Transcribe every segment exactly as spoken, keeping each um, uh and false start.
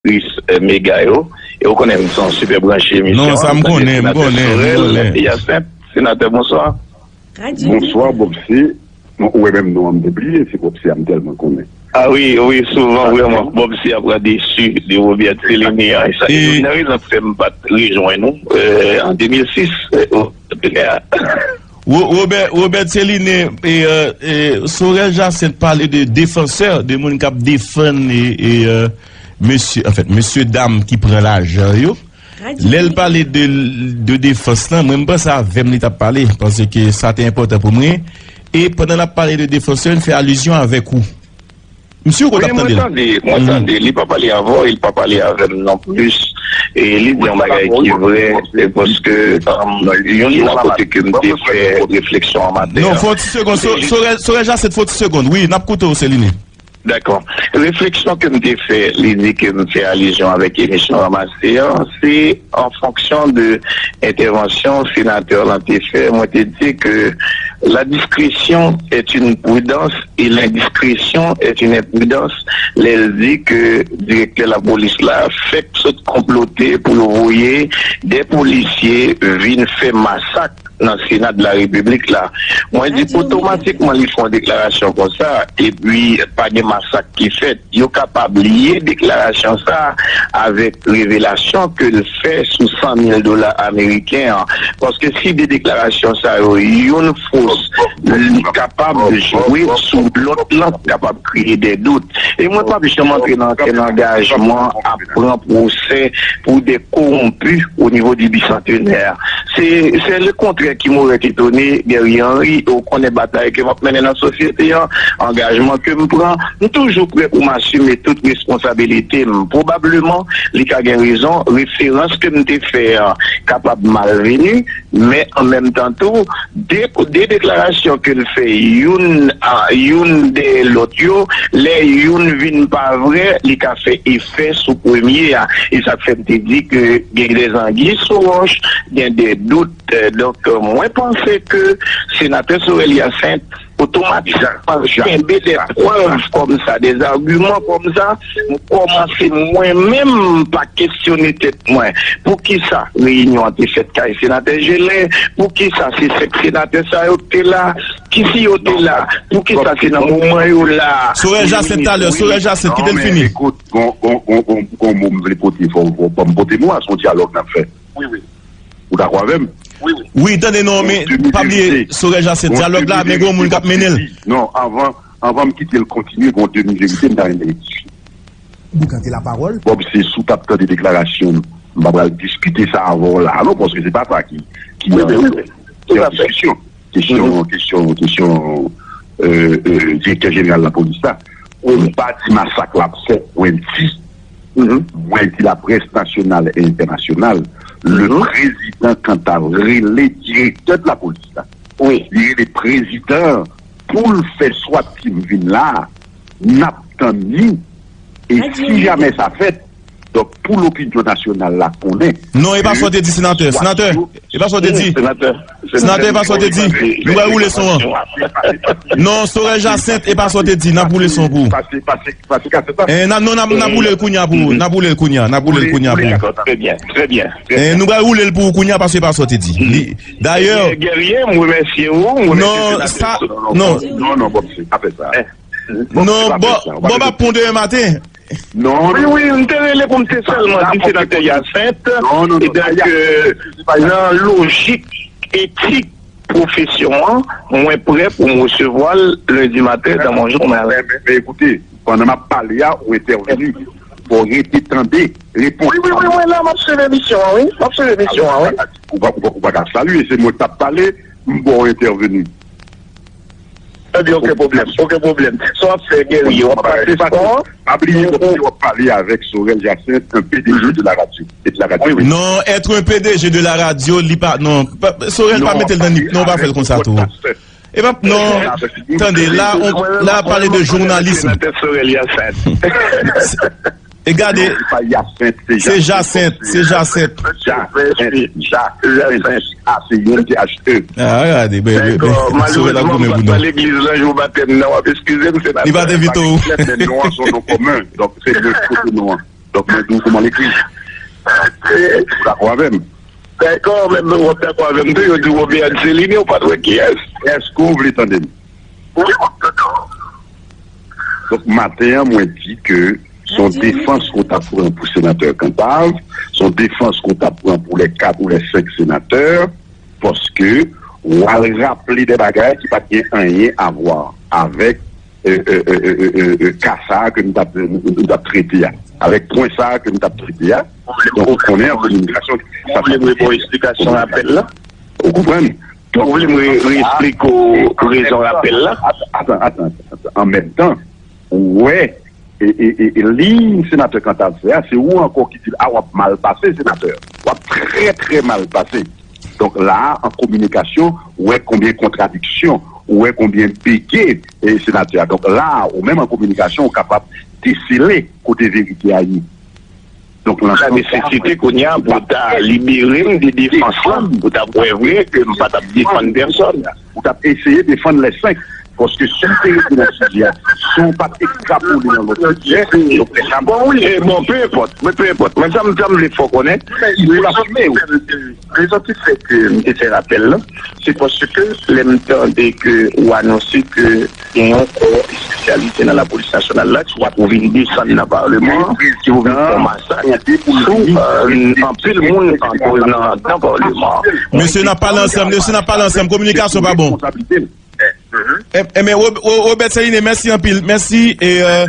Chris, eh, Mega yo. E ou konnen m se yon sipè branche emisyon an. Non, sa m konnen, m konnen, m konnen. Senatè Sorel Hyacinthe, senatè, bonswa. Bonswa, Bobsy. Bon, ou wè menm non an m te bliye, se Bobsy a m tèlman konnen. Ah wi, wi, souvan, vrèman, Bobsy a pran desi de Robert Céliné an. E sa, e youn nan rezon k fè m pa t rejwenn ou, eh, an de mil sis, eh, o Ro-, Robert, Robert Céliné, e, e, e, Sorel Jacinthe pale de defansè, de moun k ap defann, e, e, e, mesye, anfèt, mesye dam ki pran lajan yo. Lè l pale de, de defans lan, mwen, m panse avè m li t ap pale, paske sa te enpòtan pou mwen. E pandan l ap pale de defansè, l fè alizyon avèk ou. M si w konn ap tande l. Wi, mwen tande, mwen tande. Li pa pale avè w, li pa pale avè m non plis. E li di yon bagay ki vre, e paske, um, youn nan kote ke m te fè refleksyon an maten an. Non, fè yon ti segonn, Sorel, Sorel Jacinthe, fè yon ti segonn. Wi, n ap koute w, Céliné. Dakò. Refleksyon ke m te fè, li di ke m fè alizyon avèk emisyon Ranmase an, se an fonksyon de entèvansyon senatè lan te fè. Mwen te di ke la discrétion est une prudence et l'indiscrétion est une imprudence. Lè l di ke direktè lapolis la fèk sot konplote pou yo voye de polisye vin fè masak nan Sena de la Repiblik la. Mwen di, otomatikman, li fè yon deklarasyon konsa, epi pa gen masak ki fèt. Yo kapab lye deklarasyon sa avèk revelasyon ke l fè sou san mil dola ameriken an. Paske si de deklarasyon sa yo, youn fos, li kapab jwe sou lòt lan, kapab kreye de dout. E mwen p ap janm antre nan okenn angajman ap pran pwosè pou de kowonpi o nivo di Bisantenè. Se, se le kontrè ki mouret etone, Guerrier Henry, ou konnen batay ke m ap mennen nan sosyete an, angajman ke m pran, m toujou prè pou m asime tout responsabilite m. Pwobableman, li ka gen rezon, referans ke m te fè an kapab malveni, men an menm tan tou, de, de deklarasyon ke l fè, youn, a, youn dèyè lòt yo, lè youn vin pa vrè, li ka fè efè sou premye a. E sa k fè m te di ke gen de zangi sou wòch, gen de dout. Eh, donk, eh, mwen panse ke senatè Sorel Hyacinthe otomatikman kenbe de prèv kòm sa, de zagiman kòm sa, m kòmanse mwen menm pa kesyone tèt mwen. Poukisa reyinyon an te fèt kay senatè Gelin? Poukisa se senk senatè sa yo k te la? Kisi yo te la? Poukisa se nan moman yo la? Sorel Jacinthe talè, Sorel Jacinthe, kite l fini. Ekout, gon, gon, gon, gon, gon mo m vle pote, fò, fò, fò m pote mo a, se yon dyalòg n ap fè. Wi, wi. Ou dakò avè m? Wi, wi. Wi, tande non, men pa bliye, Sorel Jacinthe, dyalòg la, men gon moun k ap mennen l. Non, anvan, anvan m kite l kontinye, gon demi verite m ta renmen edifye. Boukante lapawòl. Bobsy, si w t ap tande deklarasyon m, m pa pral diskite sa avè w la, non, paske se pa sa ki, ki, wi, wi, wi, wi. Tout à fait. Diskisyon. Kesyon, kesyon, kesyon, euh, euh, direktè jeneral lapolis la. Wi. M pa di masak la ap fèt, mwen di, mwen di laprès nasyonal e entènasyonal, le président Cantal rele direktè de lapolis la. Wi. Li rele prezidan an pou l fè swat team vin la, n ap tann li. E si jamè sa fèt, donk, pou lopinyon nasyonal la konnen. Non, e pa sa w te di, senatè. Senatè, e pa sa w te di. Senatè, e pa sa w te di. Nou pral woule son an. Non, Sorel Jacinthe, e pa sa w te di. N ap woule son pou ou. Pase, pase, pase kasèt la. Eh, n ap, non, n ap, n ap woule l kounye a pou ou. N ap woule l kounye a. N ap woule l kounye a pou ou. Dakò, trè byen, trè byen, trè byen. Eh, nou pral woule l pou ou kounye a, paske e pa sa w te di. Li, dayè, Guerrier, m remèsye ou, m remèsye senatè. Non, sa, non. Non, non, Bob, se pa fè sa. Non, Bob, Bob ap pran demen maten. Non, wi, non. Wi, m te rele pou m te sèlman di senatè Hyacinthe, e donk, euh, nan lojik etik pwofesyon an, mwen prè pou m resevwa l lendi maten dans mon journal. Men, men, men, ekoute, pandan m ap pale a, ou entèveni. Fò w rete tande repons. Wi, wi, wi, mwen la, m ap swiv emisyon an, wi. M ap swiv emisyon an, wi. Ou pa, ou pa, ou pa ka salye, se mwen k t ap pale, m ba w entèveni. Ebyen, okenn pwoblèm, okenn pwoblèm. Sa w ap fè, Guerrier, w ap pase spò an? Pa bliye, w ap pale avèk Sorel Jacinthe, un P D G de la radio. Et de la radio. Wi, wi. Non, être un P D G de la radio, li pa, non, pa, Sorel pa mete l nan ni, non, pa fè l konsa tou. E pa, non, tande, la, on, la, pale de jounalis. Senatè Sorel Jacinthe. E gade, se Jacinthe, se Jacinthe. Jacinthe, Jacinthe. A, se Y T H E. A, gade, ben, ben, ben, Sorel ap goumen pou nou. Legliz lan, jou batèm nan, w ap eskize m, senatè. Li pa t envite w. Men non an se yon non kòmen, donk se mwen ki pote non an. Fòk mwen di w kòman l ekri. Ou dakò avè m? Dakò, men w ap dakò avè m tou, yo di w Robert Angelini, ou pa t wè kiyès. Èske w vle tande m? Wi, w ap tande w. Donk, maten an, mwen di ke se yon defans ke w t ap pran pou senatè Cantave, se yon defans ke w t ap pran pou lè kat ou lè senk senatè, paske w al raple de bagay ki pa t gen anyen a vwa avèk e, e, e, e, e, e, e, ka sa a ke nou t ap, nou, nou t ap trete a, avèk pwen sa a ke nou t ap trete a. Donk, ou konnen an kominikasyon, ou vle m repon eksplikasyon rapèl la? Ou konprann? Ou vle m re-, reesplike w rezon rapèl la? Atan, atan, atan, atan. An menm tan, ou wè, e, e, e, e liy senatè Cantave fè a, se ou ankò ki di l, a, w ap mal pase, senatè. W ap trè, trè mal pase. Donk, la a, an kominikasyon, ou wè konbyen kontradiksyon, ou wè konbyen bege, e, senatè a. Donk, la a, ou menm an kominikasyon, ou kapab desele kote verite a ye. Donk, nan sans sa, nesesite kounye a pou w ta libere m de defans lan, pou w ta wè vre ke m pa t ap defann pèsòn. Ou t ap eseye defann lè senk. Paske si w te rete nan sijè a, si w pa t ekstrapole nan lòt sijè, yo fè sa. Bon, wi, e, bon, pe enpòt, men pe enpòt. Men sa m, sa m vle fè w konnen, pou l ap fime w. Rezon ki fè ke m te fè rapèl la, se paske lè m tande ke ou anonse ke gen yon kò espesyalize nan lapolis nasyonal la, ki pou vin desann nan palman an, ki pou vin fè yon masak sou, e, anpil moun antre nan, nan palman an. Mesye, n ap pale ansanm, mesye, n ap pale ansanm, kominikasyon pa bon. Enben, Ro-, Ro-, Robert Celine, mèsi anpil. Mèsi. E, e,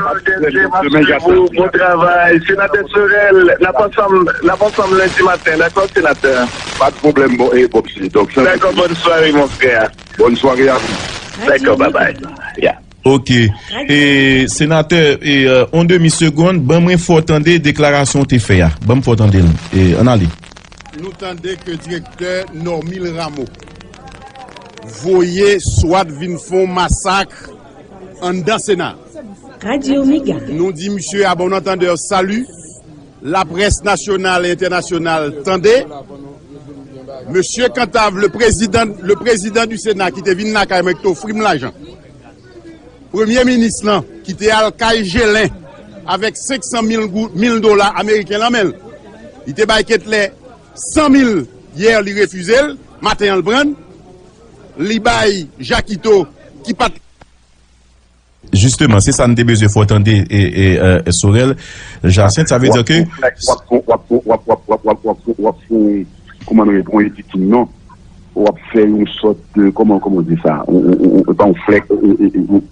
bon, bon travay. Senatè Sorel, n ap ansanm, n ap ansanm lendi maten, dakò, senatè? Pa de pwoblèm, bon, e, Bobsy. Donk, dakò, bòn sware, mon frè. Bòn sware a vou. Dakò, babay. Ya. Ok. E, senatè, e, e, yon demi segonn, ban mwen fè w tande deklarasyon w te fè a. Ban m fè w tande l. E, ann ale. Nou tande ke direktè Normil Rameau voye swat vin fè yon masak anndan Sena. Radio Mega. Nou di misye, à bon entendeur, salut. Laprès nasyonal e entènasyonal, tande. Mesye Cantave, le président, le président du Sénat, ki te vin lakay mwen, ki te ofri m lajan. Premye minis lan, ki te al kay Gelin avèk senk san mil gou-, mil dola ameriken lan men l. Li te bay Ketler san mil yè, li refize l, maten an l pran l. Li bay Jakito, ki pa t Jisteman, se sa n te bezwen fè w tande, e, e, e, Sorel Jacinthe, sa vle di ke w ap fè, w ap fè, w ap fè, w ap fè, w ap fè, w ap fè, w ap fè, kòman nou rele, yon editing, non? W ap fè yon sòt de, kòman, kòman w di sa? Yon, yon, yon, yon, pa yon flèk, e, e, e, yon,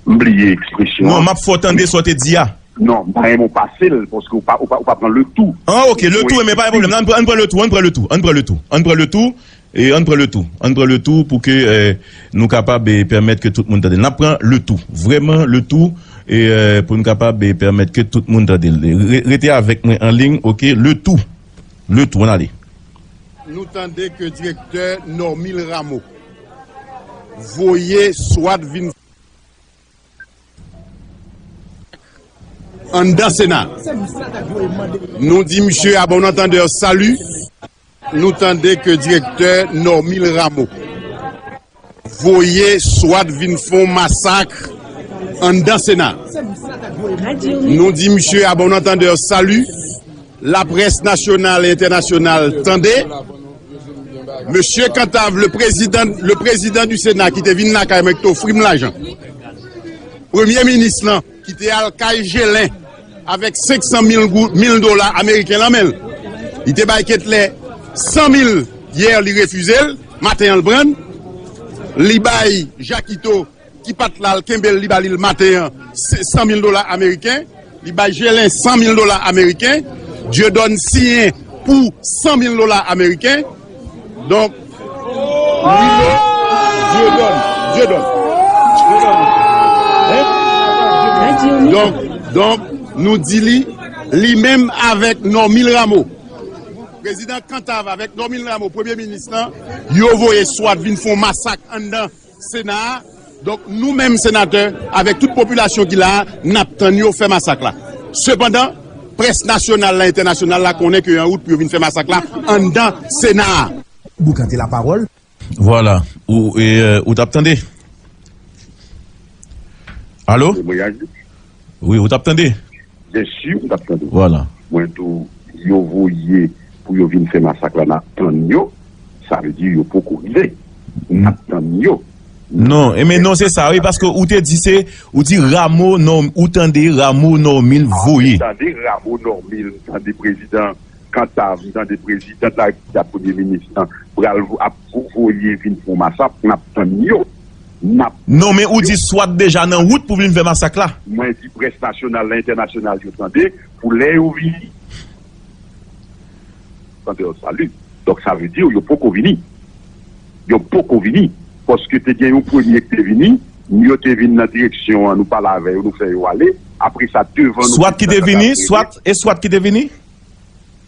m bliye ekspresyon an. Non, m ap fè w tande sa w te di a. Non, m pa renmen w pase l, paske w pa, w pa, w pa pran le tou. Ah, ok, le tou, men pa gen pwoblèm. Ann pran, ann pran le tou, ann pran le tou, ann pran le tou, ann pran le tou. E ann pran le tou. Ann pran le tou pou ke, e, nou kapab, e, pèmèt ke tout moun tande. N ap pran le tou. Vrèman, le tou, e, e, pou n kapab, e, pèmèt ke tout moun tande. Re-, rete avèk mwen an liy, ok? Le tou. Le tou, ann ale. Nou tande ke direktè Normil Rameau voye swat vin anndan Sena. Nou di misye, à bon entendeur, salut. Nou tande ke direktè Normil Rameau voye swat vin fè yon masak anndan Sena. Nou di misye, à bon entendeur, salut. Laprès nasyonal e entènasyonal, tande. Mesye Cantave, le président, le président du Sénat, ki te vin lakay mwen, ki te ofri m lajan. Premye minis lan, ki te al kay Gelin avèk senk san mil gou-, mil dola ameriken lan men l. Li te bay Ketler san mil yè, li refize l, maten an l pran l. Li bay Jakito, ki pa t la, l kenbe l, li ba li l maten an, se san mil dola ameriken. Li bay Gelin san mil dola ameriken. Dieudonne siyen pou san mil dola ameriken. Donk, Lilo, Dieudonne, Dieudonne. Dieudonne. Hein? Donk, donk, nou di li, li menm avèk Normil Rameau. Prezidan Cantave avèk Normil Rameau, premye minis lan, yo voye swat vin fè yon masak anndan Sena a. Donk, nou menm senatè, avèk tout popilasyon ki la a, n ap tann yo fè masak la. Sepandan, près nasyonal la, entènasyonal la konnen ke yo an wout pou yo vin fè masak la anndan Sena a. Boukante lapawòl. Vwala. Ou, e, e, ou t ap tande? Alo? Wi, ou t ap tande? Byensi, m t ap tande. Vwala. Mwen tou, yo voye pou yo vin fè masak la, n ap tann yo. Sa vle di yo poko rive. N ap tann yo. Non, e men non, se sa, wi, paske ou te di se, ou di Rameau Norm, ou tande Rameau Normil voye. Tande Rameau Normil, tande prezidan Cantave, tande prezidan de la Repiblik, premye minis lan, pral vo- ap vo- voye vin fè yon masak, n ap tann yo. N ap Non, men ou di swat deja nan wout pou vin fè masak la. Mwen di près nasyonal la, entènasyonal yo tande, pou lè yo vini. Tande yo sali. Donk, sa vle di yo poko vini. Yo poko vini. Paske te gen yon premye ki te vini, yo te vin nan direksyon an, nou pale avè yo, nou fè yo ale. Apre sa, devan nou, Swat ki te vini, Swat, e Swat ki te vini?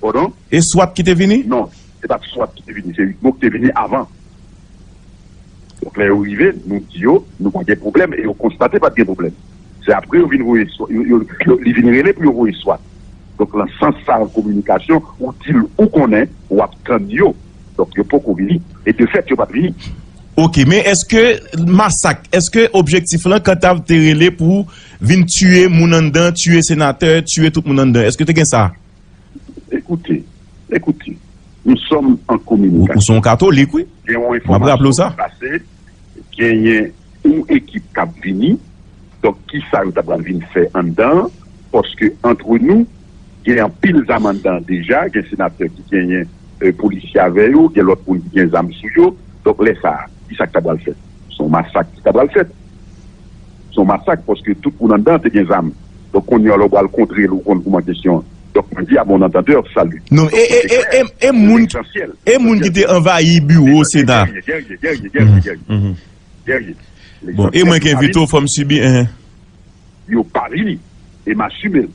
Pardon? E Swat ki te vini? Non, se pa t Swat ki te vini, se Utmo ki te vini avan. Donk, lè yo rive, nou di yo, nou pa gen pwoblèm, e yo konstate pa t gen pwoblèm. Se apre yo vin voye Swat, yo, yo, yo, li vin rele pou yo voye Swat. Donk, nan sans sa, kominikasyon, ou di l, ou konnen, w ap tann yo. Donk, yo poko vini. E de fèt, yo pa t vini. Ok, men èske masak, èske objektif lan, Cantave te rele pou vin tiye moun anndan, tiye senatè, tiye tout moun anndan? Èske te gen sa? Écoutez, écoutez, nous sommes en communication. Ou, ou se yon katolik, wi. Gen yon enfòmasyon ki pase, genyen yon ekip k ap vini. Donk, ki sa yo ta pral vin fè anndan? Paske, antre nou, gen anpil zam anndan deja, gen senatè ki genyen, eh, polisye avè yo, gen lòt moun ki gen zam sou yo. Donk, lè sa a, ki sa k ta pral fèt? Se yon masak ki ta pral fèt. Se yon masak, paske tout moun anndan te gen zam. Donk, kounye a, lè w pral kontre l, ou konn kouman kesyon an. Donk, mwen di, à bon entendeur, salut. Non, e, e, e, e, e moun, e moun ki te anvayi biwo Sena. Guerrier, Guerrier, Guerrier, Guerrier, Guerrier. Bon, e mwen ki envite w, fò m sibi, enhen. Yo pa vini. E m asime l.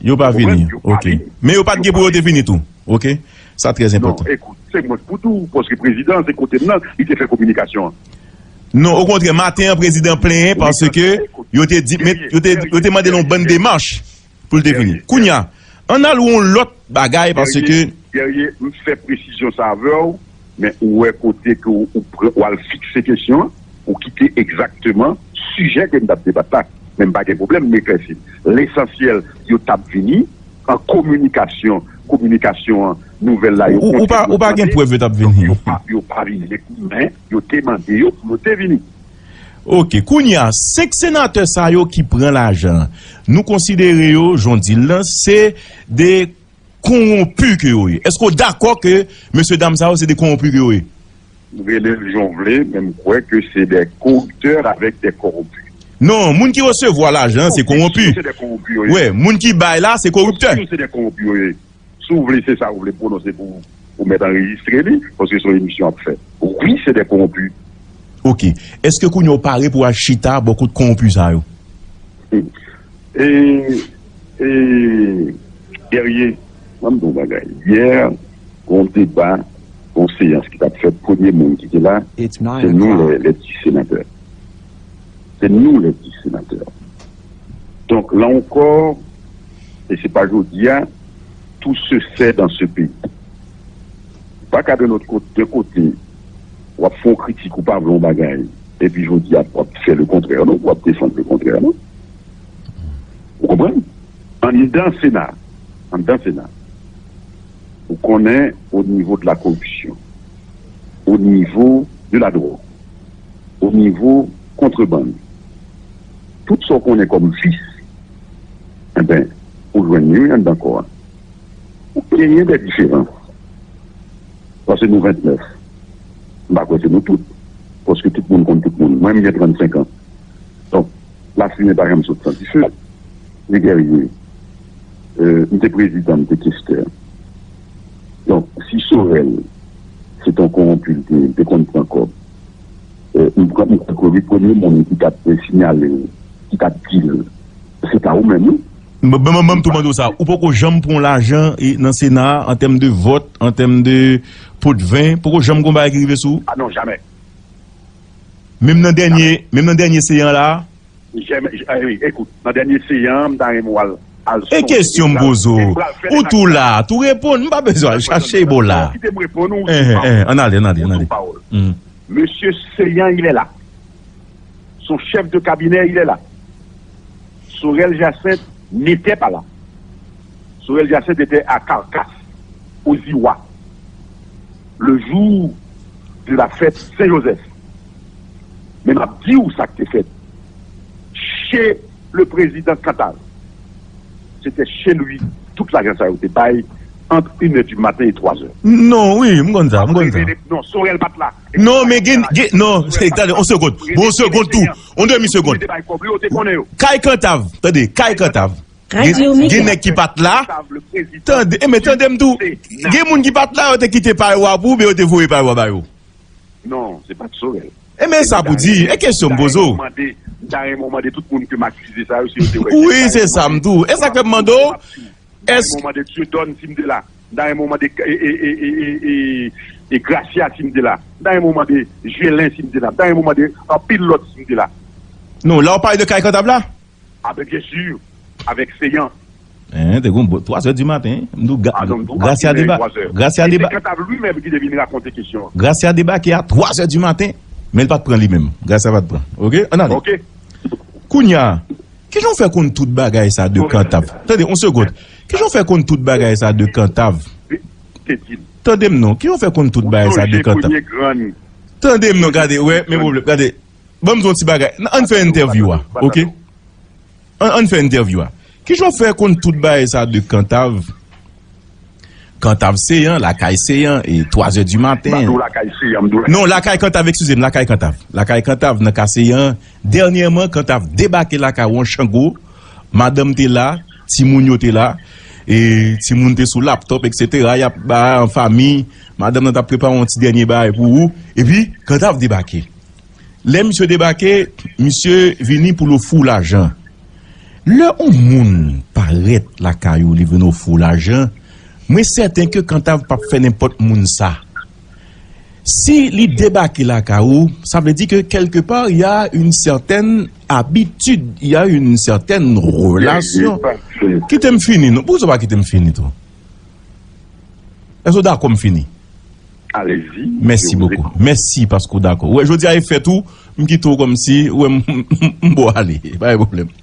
Yo pa vini. Ok. Men yo pa t gen pou yo te vini tou. Ok. Sa trè enpòtan. Non, ekout, se mwen k pou di w, paske prezidan, se kote m nan, li te fè kominikasyon an. Non, okontrè, maten an, prezidan plenyen paske yo te di, men, yo te, yo te mande l yon bann demach pou l te vini. Kounye a, ann al yon lòt bagay paske Guerrier, m fè presizyon sa avè w, men ou wè kote ke w, ou pran, w al fikse kesyon an, ou kite egzakteman sijè ke m t ap debat la. Men m pa gen pwoblèm, m eklèsi. Lesansyèl, yo t ap vini an kominikasyon, kominikasyon an, nouvèl la, yo Ou, ou pa, ou pa gen prèv yo t ap vini. Yo pa, yo pa vini, men yo te mande yo pou yo te vini. Ok, kounye a, senk senatè sa yo ki pran lajan, nou konsidere yo, jan w di l lan, se de kowonpi ke yo ye. Èske w dakò ke mesye dam sa yo se de kowonpi ke yo ye? Rele l jan w vle, men m kwè ke se des corrupteurs avec des corrompus. Non, moun ki resevwa lajan, se kowonpi. Wi, moun ki bay la, se koriptè. Si w vle, se sa w vle pwononse pou, pou mèt anrejistre li, paske se yon emisyon w ap fè. Wi, se des corrompus. Ok. Èske kounye a w pare pou w al chita bò kot kowonpi sa yo? E, e, Guerrier, ban m di w yon bagay. Yè, gen yon deba, gen yon seyans ki t ap fèt. Premye moun ki te la, se nou, les, les dix sénateurs. Se nou, les dix sénateurs. Donk, la ankò, e se pa jodi a, tout se fait dans ce pays. Ou pa ka de lòt kote, de kote, w ap fè yon kritik, ou pa vle yon bagay, epi jodi a, w ap fè le kontrè, non? W ap defann le kontrè, non? Ou konprann? Anndan Sena, anndan Sena, ou konnen, au niveau de la corruption, au niveau de la drogue, au niveau kontrebann, tout sa w konnen kòm vis, enben, ou jwenn yo anndan kò a. Ou genyen de diferans. Paske nou vennèf. M pa kwè se nou tout. Paske tout moun konn tout moun. Mwen, m gen trannsenk an. Donk, lafimen pa janm sot san dife. Men Guerrier, euh, m te prezidan, m te kestè. Donk, si Sorel se t yon kowonpi l te ye, l te konn pran kòb, euh, m pran, m kwè ke wi, premye moun ki t ap sinyale l, ki t ap di l, se ta ou menm, wi. Ban, ban, ban m tou mande w sa. Ou poko janm pran lajan e nan Sena a, an tèm de vòt, an tèm de pot ven, poko janm gon bagay ki rive sou ou? Ah non, jamè. Menm nan dènye, menm nan dènye seyan la? Jamè, j-, ah, wi, ekout, nan dènye seyan, m ta renmen w al, al sonje. E kesyon m poze w, ou tou la, tou reponn, m pa bezwen al chache bò la. Kite m reponn ou, eh, eh, ann ale, ann ale, ann ale. Mesye Seyan, il est là. Son chef de cabinet, il est là. Sorel Jacinthe n'était pas là. Sorel Jacinthe était à Carcasse, aux Iwa, le jour de la fête Saint-Joseph. Men m ap di w sa k te fèt. Chez le président Cantave, c'était chez lui, tout lajan sa yo te bay entre une heure du matin et trois heures. Non, wi, m konn sa, m konn sa. Non, Sorel pa t la. Non, men gen, gen, non, tande, on segonn. Bon, on segonn tou. On demi segonn. Kay Kantav, tande, Kay Kantav. Gen, gen nèg ki pa t la. Tande, e men tande m tou. Gen moun ki pa t la, yo te kite pa yo a pou, men yo te voye pa yo a ba yo. Non, se pa t Sorel. E men sa pou di, e kesyon m poze w. M ta renmen w mande tout moun ke m akize sa yo, si yo te wè. Wi, se sa m tou. E sa k fè m mande w, èske. M ta renmen w mande Dieudonne si m te la. M ta renmen w mande e, e, e, e, e, e, e Gracia si m te la. M ta renmen w mande Jelin si m te la. M ta renmen w mande anpil lòt si m te la. Non, la w pale de Kay Kantav la? Ah ben, bien sûr, avec Céant. Hein, te gon twa zè di maten, m di w, Gracia deba-, Gracia deba-, Gracia debake a twa zè di maten, men l pa t pran li menm. Gracia pa t pran. Ok, ann ale. Ok. Kounye a, kijan w fè konn tout bagay sa de Kantav? Tande, on segonn. Kijan w fè konn tout bagay sa de Kantav? Tande m non, kijan w fè konn tout bagay sa de Kantav? Tande m non, gade, wè, men pwoblèm, gade. Ban m di w yon ti bagay. Ann fè entèvyou a, ok? Ann, ann fè entèvyou a. Kijan w fè konn tout bagay sa de Kantav? Kantav Céant, lakay Céant, e twa zè di maten. Non, lakay Kantav, eskize m, lakay Kantav. Lakay Kantav, nan ka Céant, dènyèman, Kantav debake lakay ou an chango, madanm te la, timoun yo te la, e timoun te sou laptop, etsetera, y ap ba an fanmi, madanm nan t ap prepare yon ti dènye bagay pou ou, epi Kantav debake. Lè misye debake, misye vini pou l ofri w lajan. Lè yon moun parèt lakay ou, li vin ofri w lajan, mwen sèten ke Kantav p ap fè nenpòt moun sa. Si li debake lakay ou, sa vle di ke kèlkepar, il y a une certaine habitude, il y a une certaine relation. Kite m fini, non. Poukisa w pa kite m fini tou? Èske w dakò m fini? Allez-y, je vous écoute. Mèsi bokou. Mèsi paske w dakò. Wè, jodi a e fèt ou, m kite w kòmsi, wè, m, m, m, m ba w ale. Pa gen pwoblèm.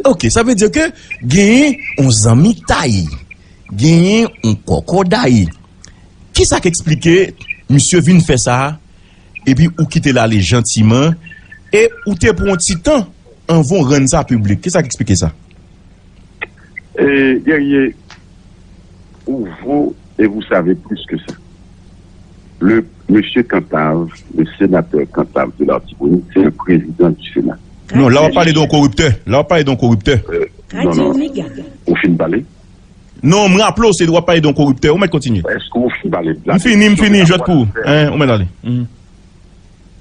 Ok, sa vle di ke genyen yon zanmitay, genyen yon kòkòday. Kisa k eksplike misye vin fè sa, epi ou kite l ale jantiman, e ou te pran yon ti tan anvan w rann sa piblik? Kisa k eksplike sa? Et Guerrier, ou, vous, et vous savez plus que ça. Le monsieur Cantave, le sénateur Cantave de l'Artibonite, c'est le président du Sénat. Non, la w ap pale de yon koriptè. La w ap pale de yon koriptè. Euh, non, non. Ou fin pale? Non, m raple w, se w ap pale de yon koriptè. Ou mèt kontinye. Èske ou fin pale? M fini, m fini, jwèt pou ou. Hein, ou mèt ale. Mhm.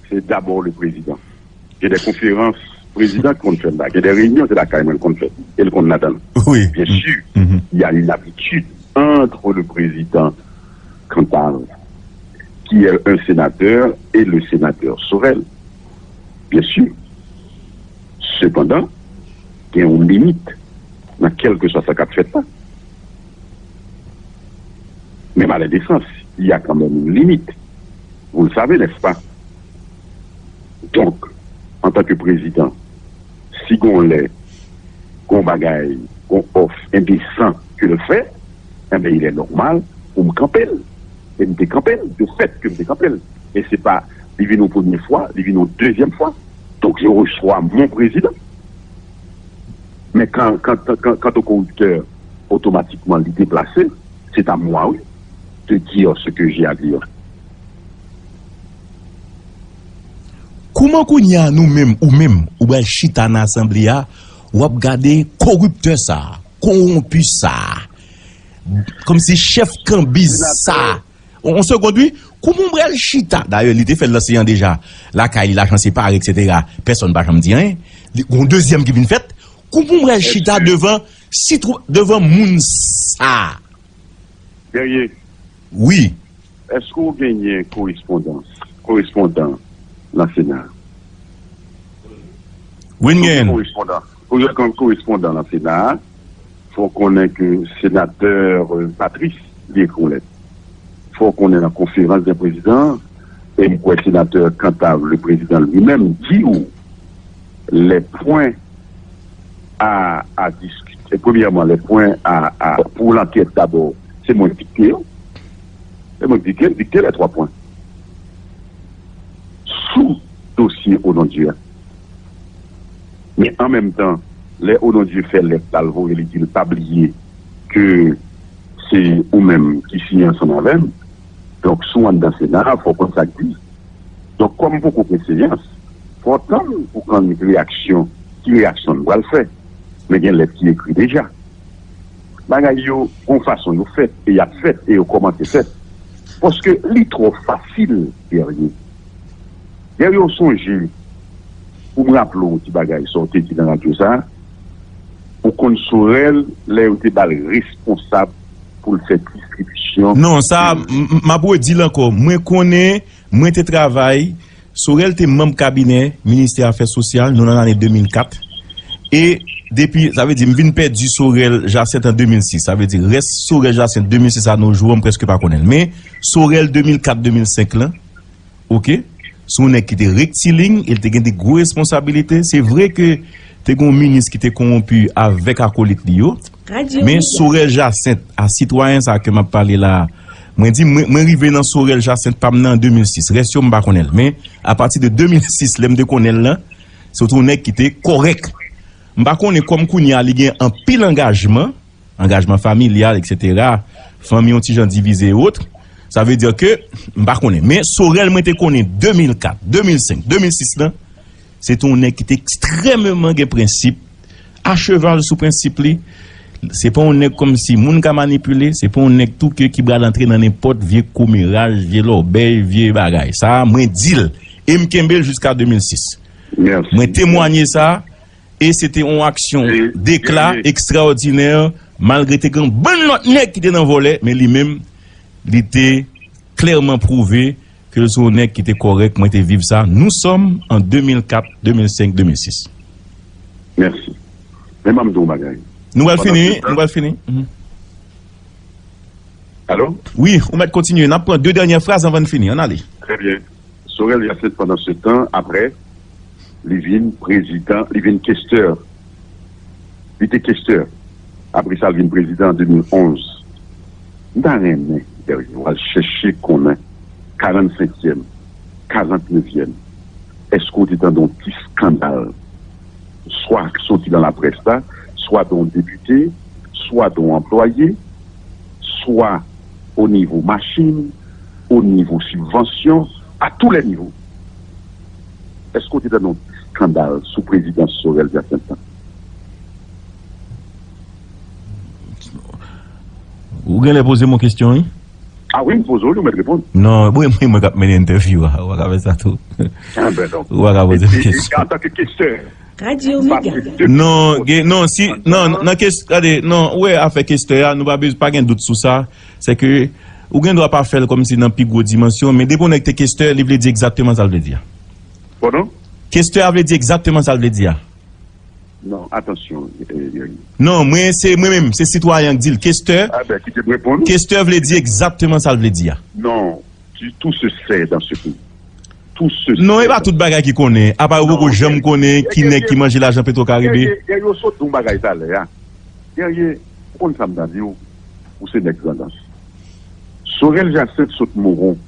C'est d'abord le président. Gen de konferans prezidan ki konn fè la, gen de reyinyon se lakay mwen l konn fè, e l konn ladan l. Wi. Bien sûr, il y a une habitude entre le président Cantave, qui est un sénateur, et le sénateur Sorel. Bien sûr. Sepandan, gen yon limit nan kèlkeswa sa k ap fèt la. Men malè de sans, il y a quand même une limite. Vous le savez, n'est-ce pas? Donk, antanke prezidan, si gon lè, gon bagay, gon òf endesan ke l fè, enben, il est normal pou m kanpe l. E m te kanpe l, de fèt ke m te kanpe l. E se pa, li vin yon premye fwa, li vin yon dezyèm fwa. Donc, je reçois mon président. Mais quand, quand, quand, quant au corrupteur, automatiquement, li deplase, c'est à moi, oui, de dire ce que j'ai à dire. Kouman kounye a nou menm, ou menm, ou pral chita nan asanble a, w ap gade koriptè sa, kowonpi sa, kòmsi chèf kanbiz sa, on, on segond, wi. Kouman w pral chita? Dayè, li te fè l nan Céant deja. Lakay li, lajan separe, etsetera. Pèsonn pa janm di anyen. Li, gon dezyèm ki vin fèt. Kouman w pral chita devan, si twou-, devan moun sa? Guerrier. Wi. Èske w genyen korespondans, korespondan nan Sena? Wi, n genyen. Korespondan. Pou yo konn korespondan nan Sena, fò konnen ke senatè, euh, Patrice li ekri yon lèt. Fò konnen nan konferans dè prezidan, e m kwè senatè Cantave, le président lui-même, di w les points à, à discuter. E premyèman, les points à, à, pour l'enquête d'abord, se mwen ki dikte yo. Se mwen ki dikte, dikte les trois points. Sou dosye Onondieu a. Men an menm tan, lè Onondieu fè lèt la, l voye, li di l pa bliye ke se ou menm ki siyen ansanm avè m. Donk, si w anndan Sena a, fò w konn sa k di. Donk, kòm poko gen seyans, fò w tann pou konn reyaksyon, ki reyaksyon n pral fè. Men gen lèt ki ekri deja. Bagay yo, gon fason yo fèt, e y ap fèt, e yo kòmanse fèt. Paske li twò fasil, Guerrier. Guerrier, ou sonje, pou m raple w yon ti bagay, sa w te di nan radyo sa a, ou konn Sorel, lè yo te ba l responsab pou l fè distribisyon. Non, sa, m, m, m ap redi l ankò. Mwen konnen, mwen te travay, Sorel te manm kabinè Ministè Afè Sosyal, nou nan lane de mil kat. E depi, sa vle di, m vin pèdi Sorel Jacinthe an de mil sis. Sa vle di, rès Sorel Jacinthe de mil sis a nos jours, m prèske pa konnen l. Men, Sorel de mil kat, de mil senk lan, oke, se yon nèg ki te rektiling, e l te gen de gwo responsabilite. Se vre ke te gen yon minis ki te kowonpi avèk akolit li yo. Men Sorel Jacinthe, a sitwayen sa ke m ap pale la, mwen di, mwen, mwen rive nan Sorel Jacinthe pa m nan an de mil sis. Rès yo, m pa konnen l. Men, apati de de mil sis, lè m te konnen l lan, se te yon nèg ki te kòrèk. M pa konnen kòm kounye a li gen anpil angajman, angajman familyal, etsetera. Fanmi yon ti jan divize e wòt. Sa vle di ke, m pa konnen. Men Sorel mwen te konnen de mil kat, de mil senk, de mil sis lan, se te yon nèg ki te ekstrèmeman gen prensip, a cheval sou prensip li. Se pa yon nèg kòmsi moun ka manipile, se pa yon nèg tou ke ki pral antre nan nenpòt vye komeraj, vye lòbèy, vye bagay. Sa a, mwen di l, e m kenbe l jiska de mil sis. Mwen temwanye sa, e se te yon aksyon dekla ekstraòdinè, malgre te gen yon bann lòt nèg ki te nan vòlè, men li menm, li te klèman pwouve ke l se yon nèg ki te kòrèk, mwen te viv sa. Nous sommes en de mil kat, de mil senk, de mil sis. Mèsi. Men ban m di w yon bagay. Nou pral fini, nou pral fini. Mhm. Alo? Wi, ou mèt kontinye. N ap pran de dènyè fraz anvan n fini. Ann ale. Trè byen. Sorel Jacinthe, pandan se tan, apre, li vin prezidan, li vin kestè. Li te kestè. Apre sa, l vin prezidan an de mil onz. M ta renmen, Guerrier, w al chèche konnen karannsenkyèm, karannnevyèm, èske w te tande yon ti eskandal, swa k soti nan laprès la, swa de yon depite, swa de yon anplwaye, swa o nivo machin, o nivo sibvansyon, a tou lè nivo. Èske w te tande yon ti eskandal sou prezidans Sorel Jacinthe lan? Ou genlè poze m yon kesyon, wi. A wi, m poze w li, ou mèt reponn. Non, wi, mwen, mwen k ap mennen entèvyou a. Ou pa ka fè sa tou. Enben, donk. Ou pa ka poze m kesyon. Antanke kestè. Non, gen, non, si, non, nan kes-, gade, non, ou wè afè kestè a, nou pa bez-, pa gen dout sou sa. Se ke ou gen dwa pa fè l kòmsi nan pi gwo dimansyon, men depi yon nèg te kestè, li vle di egzakteman sa l vle di a. Pardon? Kestè a vle di egzakteman sa l vle di a. Non, atansyon, eh, Youri. Non, mwen, se mwen menm, se sitwayen k di l. Kestè, ah ben, kite m reponn. Kestè vle di egzakteman sa l vle di a. Non, tu, tout se sait dans ce pays. Tout se sait. Non, e pa tout bagay ki konnen. Apa yo poko janm konnen ki nèg ki manje lajan Petro Karibe. Guerrier, Guerrier, yo sot di yon bagay talè a. Guerrier, ou konn sa m ta di w? Ou se nèg Grandans. Sorel Jacinthe sot moron.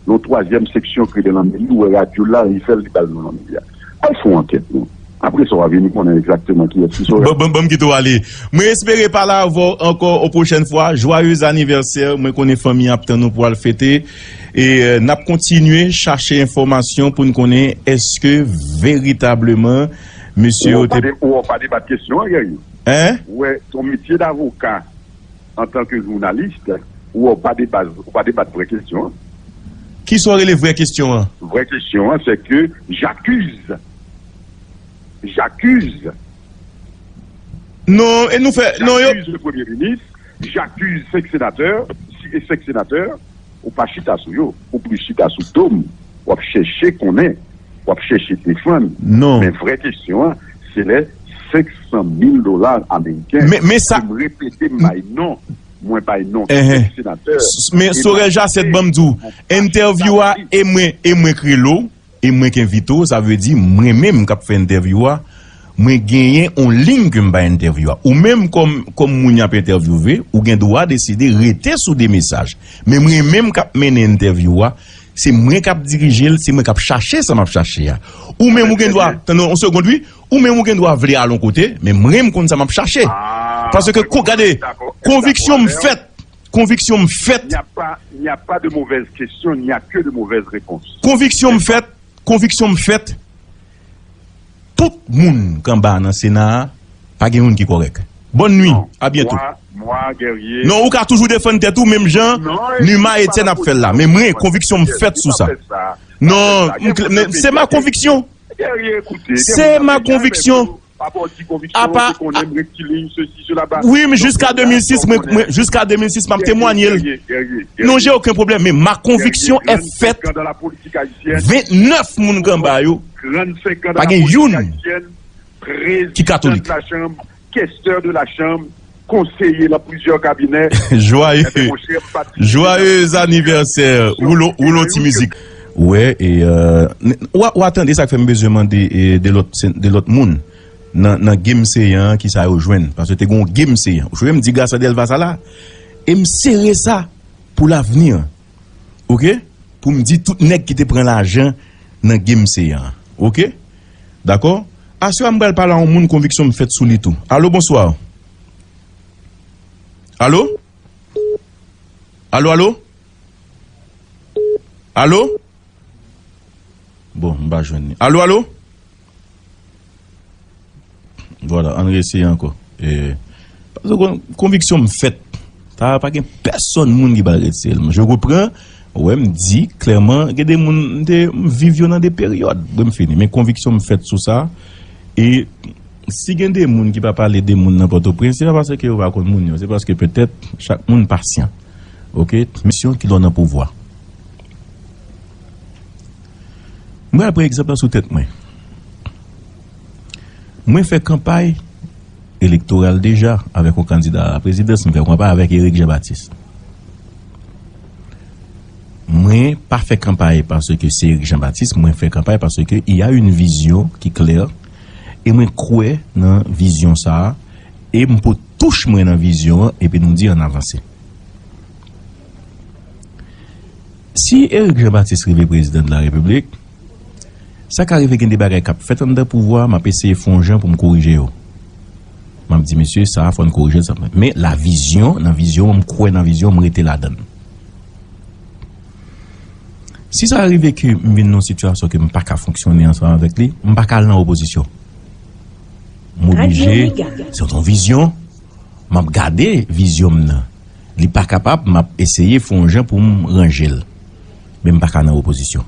Nan twazyèm seksyon k rele Lanmeli, ou wè radyo Larifèl li ba l non Lanmeli a. Al fè yon ankèt, non. Apre sa, w a vini konnen egzakteman kiyès ki Sorel. Bon, bon, bon, m kite w ale. Mwen espere pale avè w ankò yon pwochèn fwa. Joyeux anniversaire. Mwen konnen fanmi an ap tann ou pou al fete. E, euh, n ap kontinye chache enfòmasyon pou n konnen èske veritableman mesye yo te... Ou pa de, ou pa debat kesyon an, Guerrier. Hein? Ou wè, ton metye davoka antanke jounalis, ou pa debat, ou pa debat vrè kesyon an. Kisa w rele vrè kesyon an? Vrè kesyon an, se ke j'accuse. J'accuse. Non, e nou fè, non, yo. J'accuse le Premier ministre, j'accuse senk senatè, si e senk senatè, ou pa chita sou yo, ou plis chita sou do m, w ap chèche konnen, w ap chèche defann. Non. Men vrè kesyon an, se lè senk san mil dola ameriken. Men, men sa... Pou m repete, m bay non, mwen bay non, enhen, senk senatè. S-, men Sorel Jacinthe, ban m di w, entèvyou a, e mwen, e mwen k rele w, e mwen k envite w, sa vle di mwen menm k ap fè entèvyou a, Mwen genyen yon liy ke m bay entèvyou a. Ou menm kòm, kòm moun y ap entèvyouve, ou gen dwa deside rete sou de mesaj. Men mwen menm k ap mennen entèvyou a, se mwen k ap dirije l, se mwen k ap chache sa m ap chache a. Ou menm ou gen dwa, tande yon segond, wi, ou menm ou gen dwa vle al yon kote, men mwen m konn sa m ap chache. Paske, gade, konviksyon m fèt, konviksyon m fèt. Il n'y a pas, il n'y a pas de mauvaise question, il n'y a que de mauvaises réponses. Konviksyon m fèt, konviksyon m fèt. Tout moun k anba nan Sena a, pa gen youn ki kòrèk. Bòn nwi, a byento. Non, ou ka toujou defann tèt ou, menm jan Numa Etienne ap fè l la. Men mwen, konviksyon m fèt sou sa. Non, se ma konviksyon. Se ma konviksyon. Apa, wi, men jiska de mil sis, mwen, mwen, jiska de mil sis, m ap temwanye l. Non, j'ai aucun problème, men ma conviction est faite. Vennèf moun k anba yo, pa gen youn ki katolik. Kestè de la chanm, konseye nan plizyè kabinè. Joyeux, joyeux anniversaire. Woulo, woulo ti mizik. Wè, e, euh, n- w a, w a tande sa k fè m bezwen mande, e, de lòt, de lòt moun nan, nan game seyan an, kisa yo jwenn. Paske te gen yon game seyan. Ou jwenn m di Gracia Delva sa la. E m sere sa pou lavni. Oke? Pou m di tout nèg ki te pran lajan nan game seyan an. Oke? Dakò? Aswè a m pral pale a yon moun konviksyon m fèt sou li tou. Alo, bonswa. Alo? Alo, alo? Alo? Bon, m pa jwenn li. Alo, alo? Vwala, ann reseye ankò. E, paske kon- konviksyon m fèt. Sa pa gen pèsòn moun ki pral retire l. Je reprends, wè, m di klèman, gen de moun, m te, m viv yo nan de peryòd. Bon, m fini. Men konviksyon m fèt sou sa. E si gen de moun ki pa pale de moun nan Pòtoprens, se pa paske yo pa konn moun yo. Se paske petèt chak moun pasyan. Oke? Misyon ki lè w nan pouvwa. Mwen pral pran egzanp la sou tèt mwen. Mwen fè kanpay elektoral deja avèk yon kandida a la prezidans, mwen fè kanpay avèk Eric Jean Baptiste. Mwen pa fè kanpay paske se Eric Jean Baptiste, mwen fè kanpay paske il y a une vision ki klè, e mwen kwè nan vizyon sa a, e m pot touch mwen nan vizyon an, epi nou di ann avanse. Si Eric Jean Baptiste rive prezidan de la repiblik, sa ka rive gen de bagay k ap fèt anndan pouvwa, m ap eseye fè yon jan pou m korije yo. M ap di, mesye, sa a fò n korije l, sa. Men la vizyon, nan vizyon an, m kwè nan vizyon, m rete ladan l. Si sa rive ke m vin nan yon sitiyasyon ke m pa ka fonksyone ansanm avèk li, m pa ka al nan opozisyon. M oblije, se yon vizyon, m ap gade vizyon m nan. Li pa kapab, m ap eseye fè yon jan pou m ranje l. Men m pa ka nan opozisyon.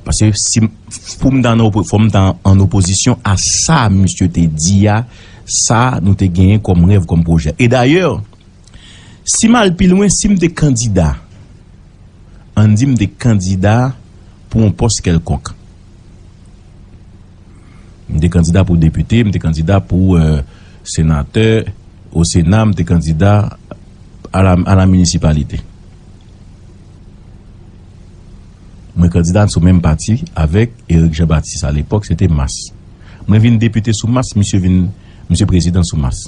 Paske si m- pou m ta nan opo- fò m ta an opozisyon a sa misye te di a, sa nou te genyen kòm rèv, kòm pwojè. E dayè, si m al pi lwen, si m te kandida, ann di m te kandida pou yon pòs kèlkonk. M te kandida pou depite, m te kandida pou, euh, senatè, o Sena, m te kandida a la, a la minisipalite. Mwen kandida sou menm pati avèk Eric Jean Baptiste a lepòk, se te MAS. Mwen vin depite sou MAS, misye vin, misye prezidan sou MAS.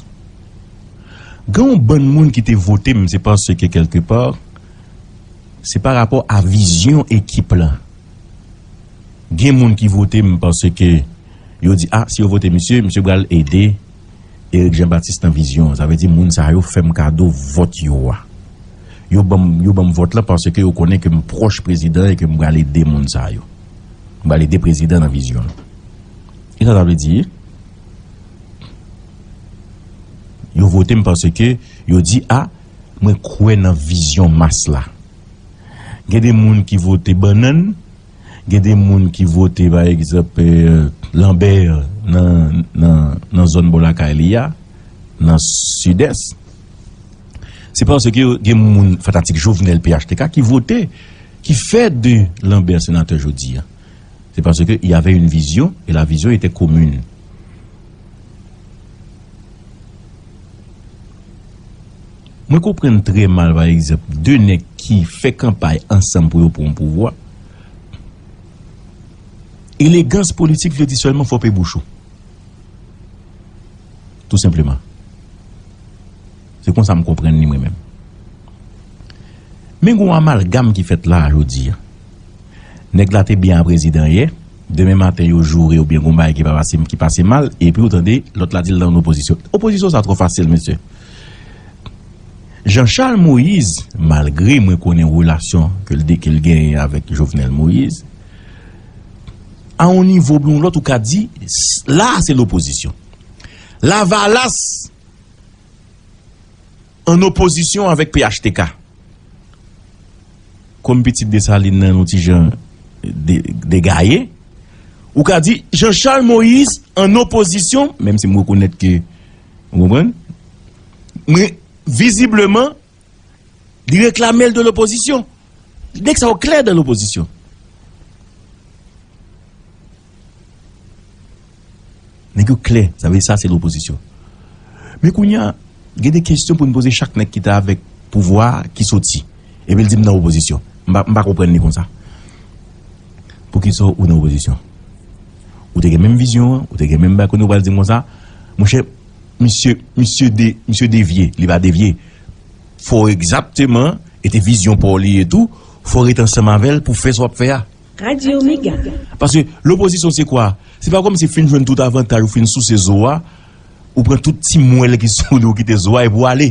Gen yon bann moun ki te vote m, se paske kèlkepa, se pa rapò a vizyon ekip la. Gen moun ki vote m paske yo di, a, si yo vote misye, misye pral ede Eric Jean Baptiste nan vizyon an. Sa vle di, moun sa yo fè m kado vòt yo a. Yo ban m, yo ban m vòt lan paske yo konnen ke m pwòch prezidan e ke m pral ede moun sa yo. M pral ede prezidan nan vizyon l. E sa sa vle di? Yo vote m paske yo di, a, mwen kwè nan vizyon MAS la. Gen de moun ki vote bannann, gen de moun ki vote, pa egzanp, eh, Lambert nan, nan, nan zòn bò lakay li a, nan Sidès. Se paske gen moun fanatik Jovenel P H T K ki vote, ki fè de Lambert senatè jodi a. C'est parce que il y avait une vision et la vision était commune. Mwen konprann trè mal, pa egzanp, de nèg ki fè kanpay ansanm pou yo pran pouvwa. Elegans politik vle di sèlman fè w pe bouch ou. Tou senpleman. Se konsa m konprann li mwen menm. Men gen yon amalgam ki fèt la a jodi a. Nèg la te byen a prezidan yè, demen maten yo joure oubyen gen yon bagay ki pa pase, ki pase mal, epi ou tande lòt la di l nan opozisyon. Opozisyon sa twò fasil, mesye. Jean Charles Moïse, malgre mwen konnen relasyon ke l de, ke l genyen avèk Jovenel Moïse, a yon nivo oubyen yon lòt, ou ka di, s-, la a se lopozisyon. Lavalas an opozisyon avèk P H T K. Kòm pitit Desalin nan, nou ti jan de-, degaye. Ou ka di, Jean Charles Moïse an opozisyon, menm si m rekonèt ke, ou konprann? Men, vizibleman, li reklame l de lopozisyon. Nèg sa yo klè dan lopozisyon. Nèg yo klè, sa vle di sa se lopozisyon. Men kounye a, gen de kesyon pou n poze chak nèg ki te avèk pouvwa a, ki soti. Epi l di m nan opozisyon. M pa, m pa konprann li konsa. Poukisa ou nan opozisyon? Ou te gen menm vizyon an, ou te gen menm bagay kounye a ou pral di m konsa. Monchè, misye, misye de-, misye devye, li pa devye. Fò w egzakteman, e te vizyon pa w li ye tou, fò w ret ansanm avè l pou fè sa w ap fè a. Radyo Mega. Paske lopozisyon se kwa? Se pa kòmsi fin jwenn tout avantaj, ou fin souse zo a, ou pran tout ti mwèl ki sou li, ou kite zo a epi w ale.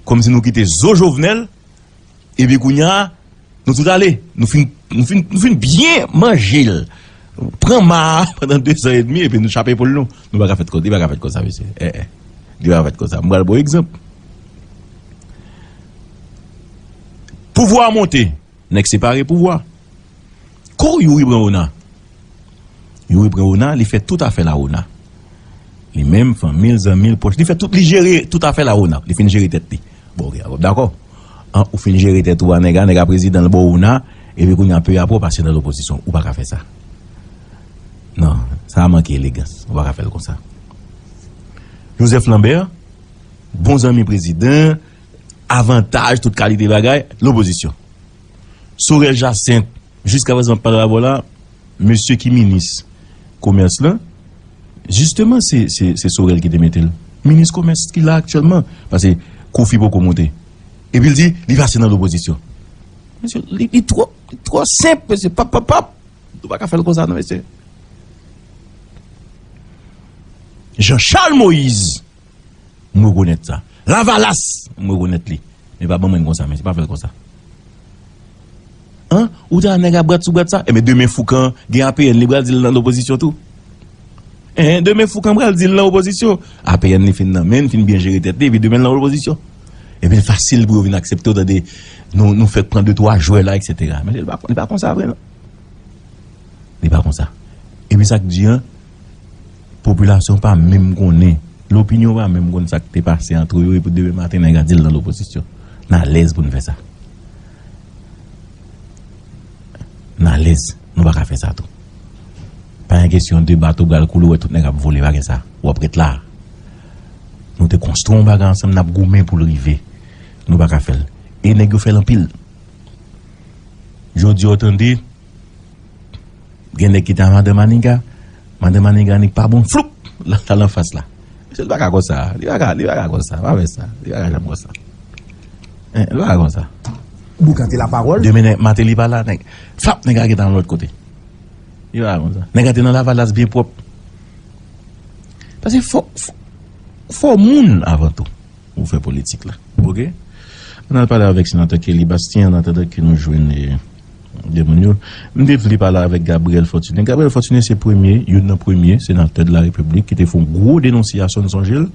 Kòmsi nou kite zo Jovenel, epi kounye a, nou tout ale. Nou fin, nou fin, nou fin byen manje l. Pran ma a pandan de zan edmi, epi nou chape epòl nou. Nou pa ka fèt kon, li pa ka fèt konsa, mesye. Eh, eh. Li pa ka fèt konsa. M pral ba w egzanp. Pouvwa a monte. Nèg separe pouvwa. Kou Youri pran ona. Youri pran ona, li fè tout afè la ona. Li menm, fanmi l, zanmi l, pwòch, li fè tout, li jere tout afè la ona. Li fin jere tèt li. Bon, ok, dakò. An, ou fin jere tèt ou a nèg a, nèg a prezidan, l ba w ona, epi kounye a peyi a pa w pase nan lopozisyon. Ou pa ka fè sa. Non, sa a manke elegans. Ou pa ka fè l konsa. Joseph Lambert, bon zanmi prezidan, avantaj, tout kalite bagay, lopozisyon. Sorel Jacinthe, jiskaprezan m ap pale avè w la, mesye ki minis komès lan, jisteman se, se, se Sorel ki te mete l. Minis komès ki la aktyèlman, paske Kofi poko monte. Epi l di, li pase nan lopozisyon. Mesye, li, li twò, li twò senp, mesye, pap, pap, pap. Ou pa ka fè l konsa non, mesye. Jean Charles Moïse, m rekonèt sa. Lavalas, m rekonèt li. Men pa ban mwen konsa, mesye, pa fè l konsa. An? Ou ta nèg a brat sou brat sa? Enben, demen Foukan gen A P N, li pral di l nan lopozisyon tou. Enhen, demen Foukan pral di l nan opozisyon. A P N li fin nan men, fin byen jere tèt li, epi demen l nan lopozisyon. Epi l fasil pou yo vin aksepte w, tande, nou, nou fèk pran de twa jwè la, etsetera. Men li pa, li pa konsa vre, non. Li pa konsa. Epi sa k di an, popilasyon pa menm konnen, lopinyon pa menm konn sa k te pase antre yo, epi demen maten nèg a di l nan lopozisyon. N alèz pou n fè sa. N alèz. Nou pa ka fè sa tou. Pa gen kesyon de bato pral koule, w wè tout nèg ap vole, pa gen sa. W ap ret la. Nou te konstwi yon bagay ansanm, n ap goumen pou l rive. Nou pa ka fè l. E nèg yo fè l anpil. Jodi a w tande, gen nèg ki te a madan Maniga, madan Maniga nik pa bon, floup, l al anfas la. Mesye, li pa ka konsa, li pa ka, li pa ka konsa, pa fè sa, li pa ka janm konsa. Hein, li pa ka konsa. Boukante lapawòl. Demen nèg Mateli pa la, nèg, flap, nèg a gentan lòt kote. Li pa ka konsa. Nèg a te nan Lavalas byen pwòp. Paske fò, fò, fò moun avan tou. Ou fè politik la. Oke? Ann al pale avèk senatè Kelly Bastien, an atandan ke nou jwenn, eh, de moun yo. M te vle pale avèk Gabriel Fortuné. Gabriel Fortuné se premye, youn nan premye senatè de la Repiblik ki te fè yon gwo denonsiyasyon, n sonje l.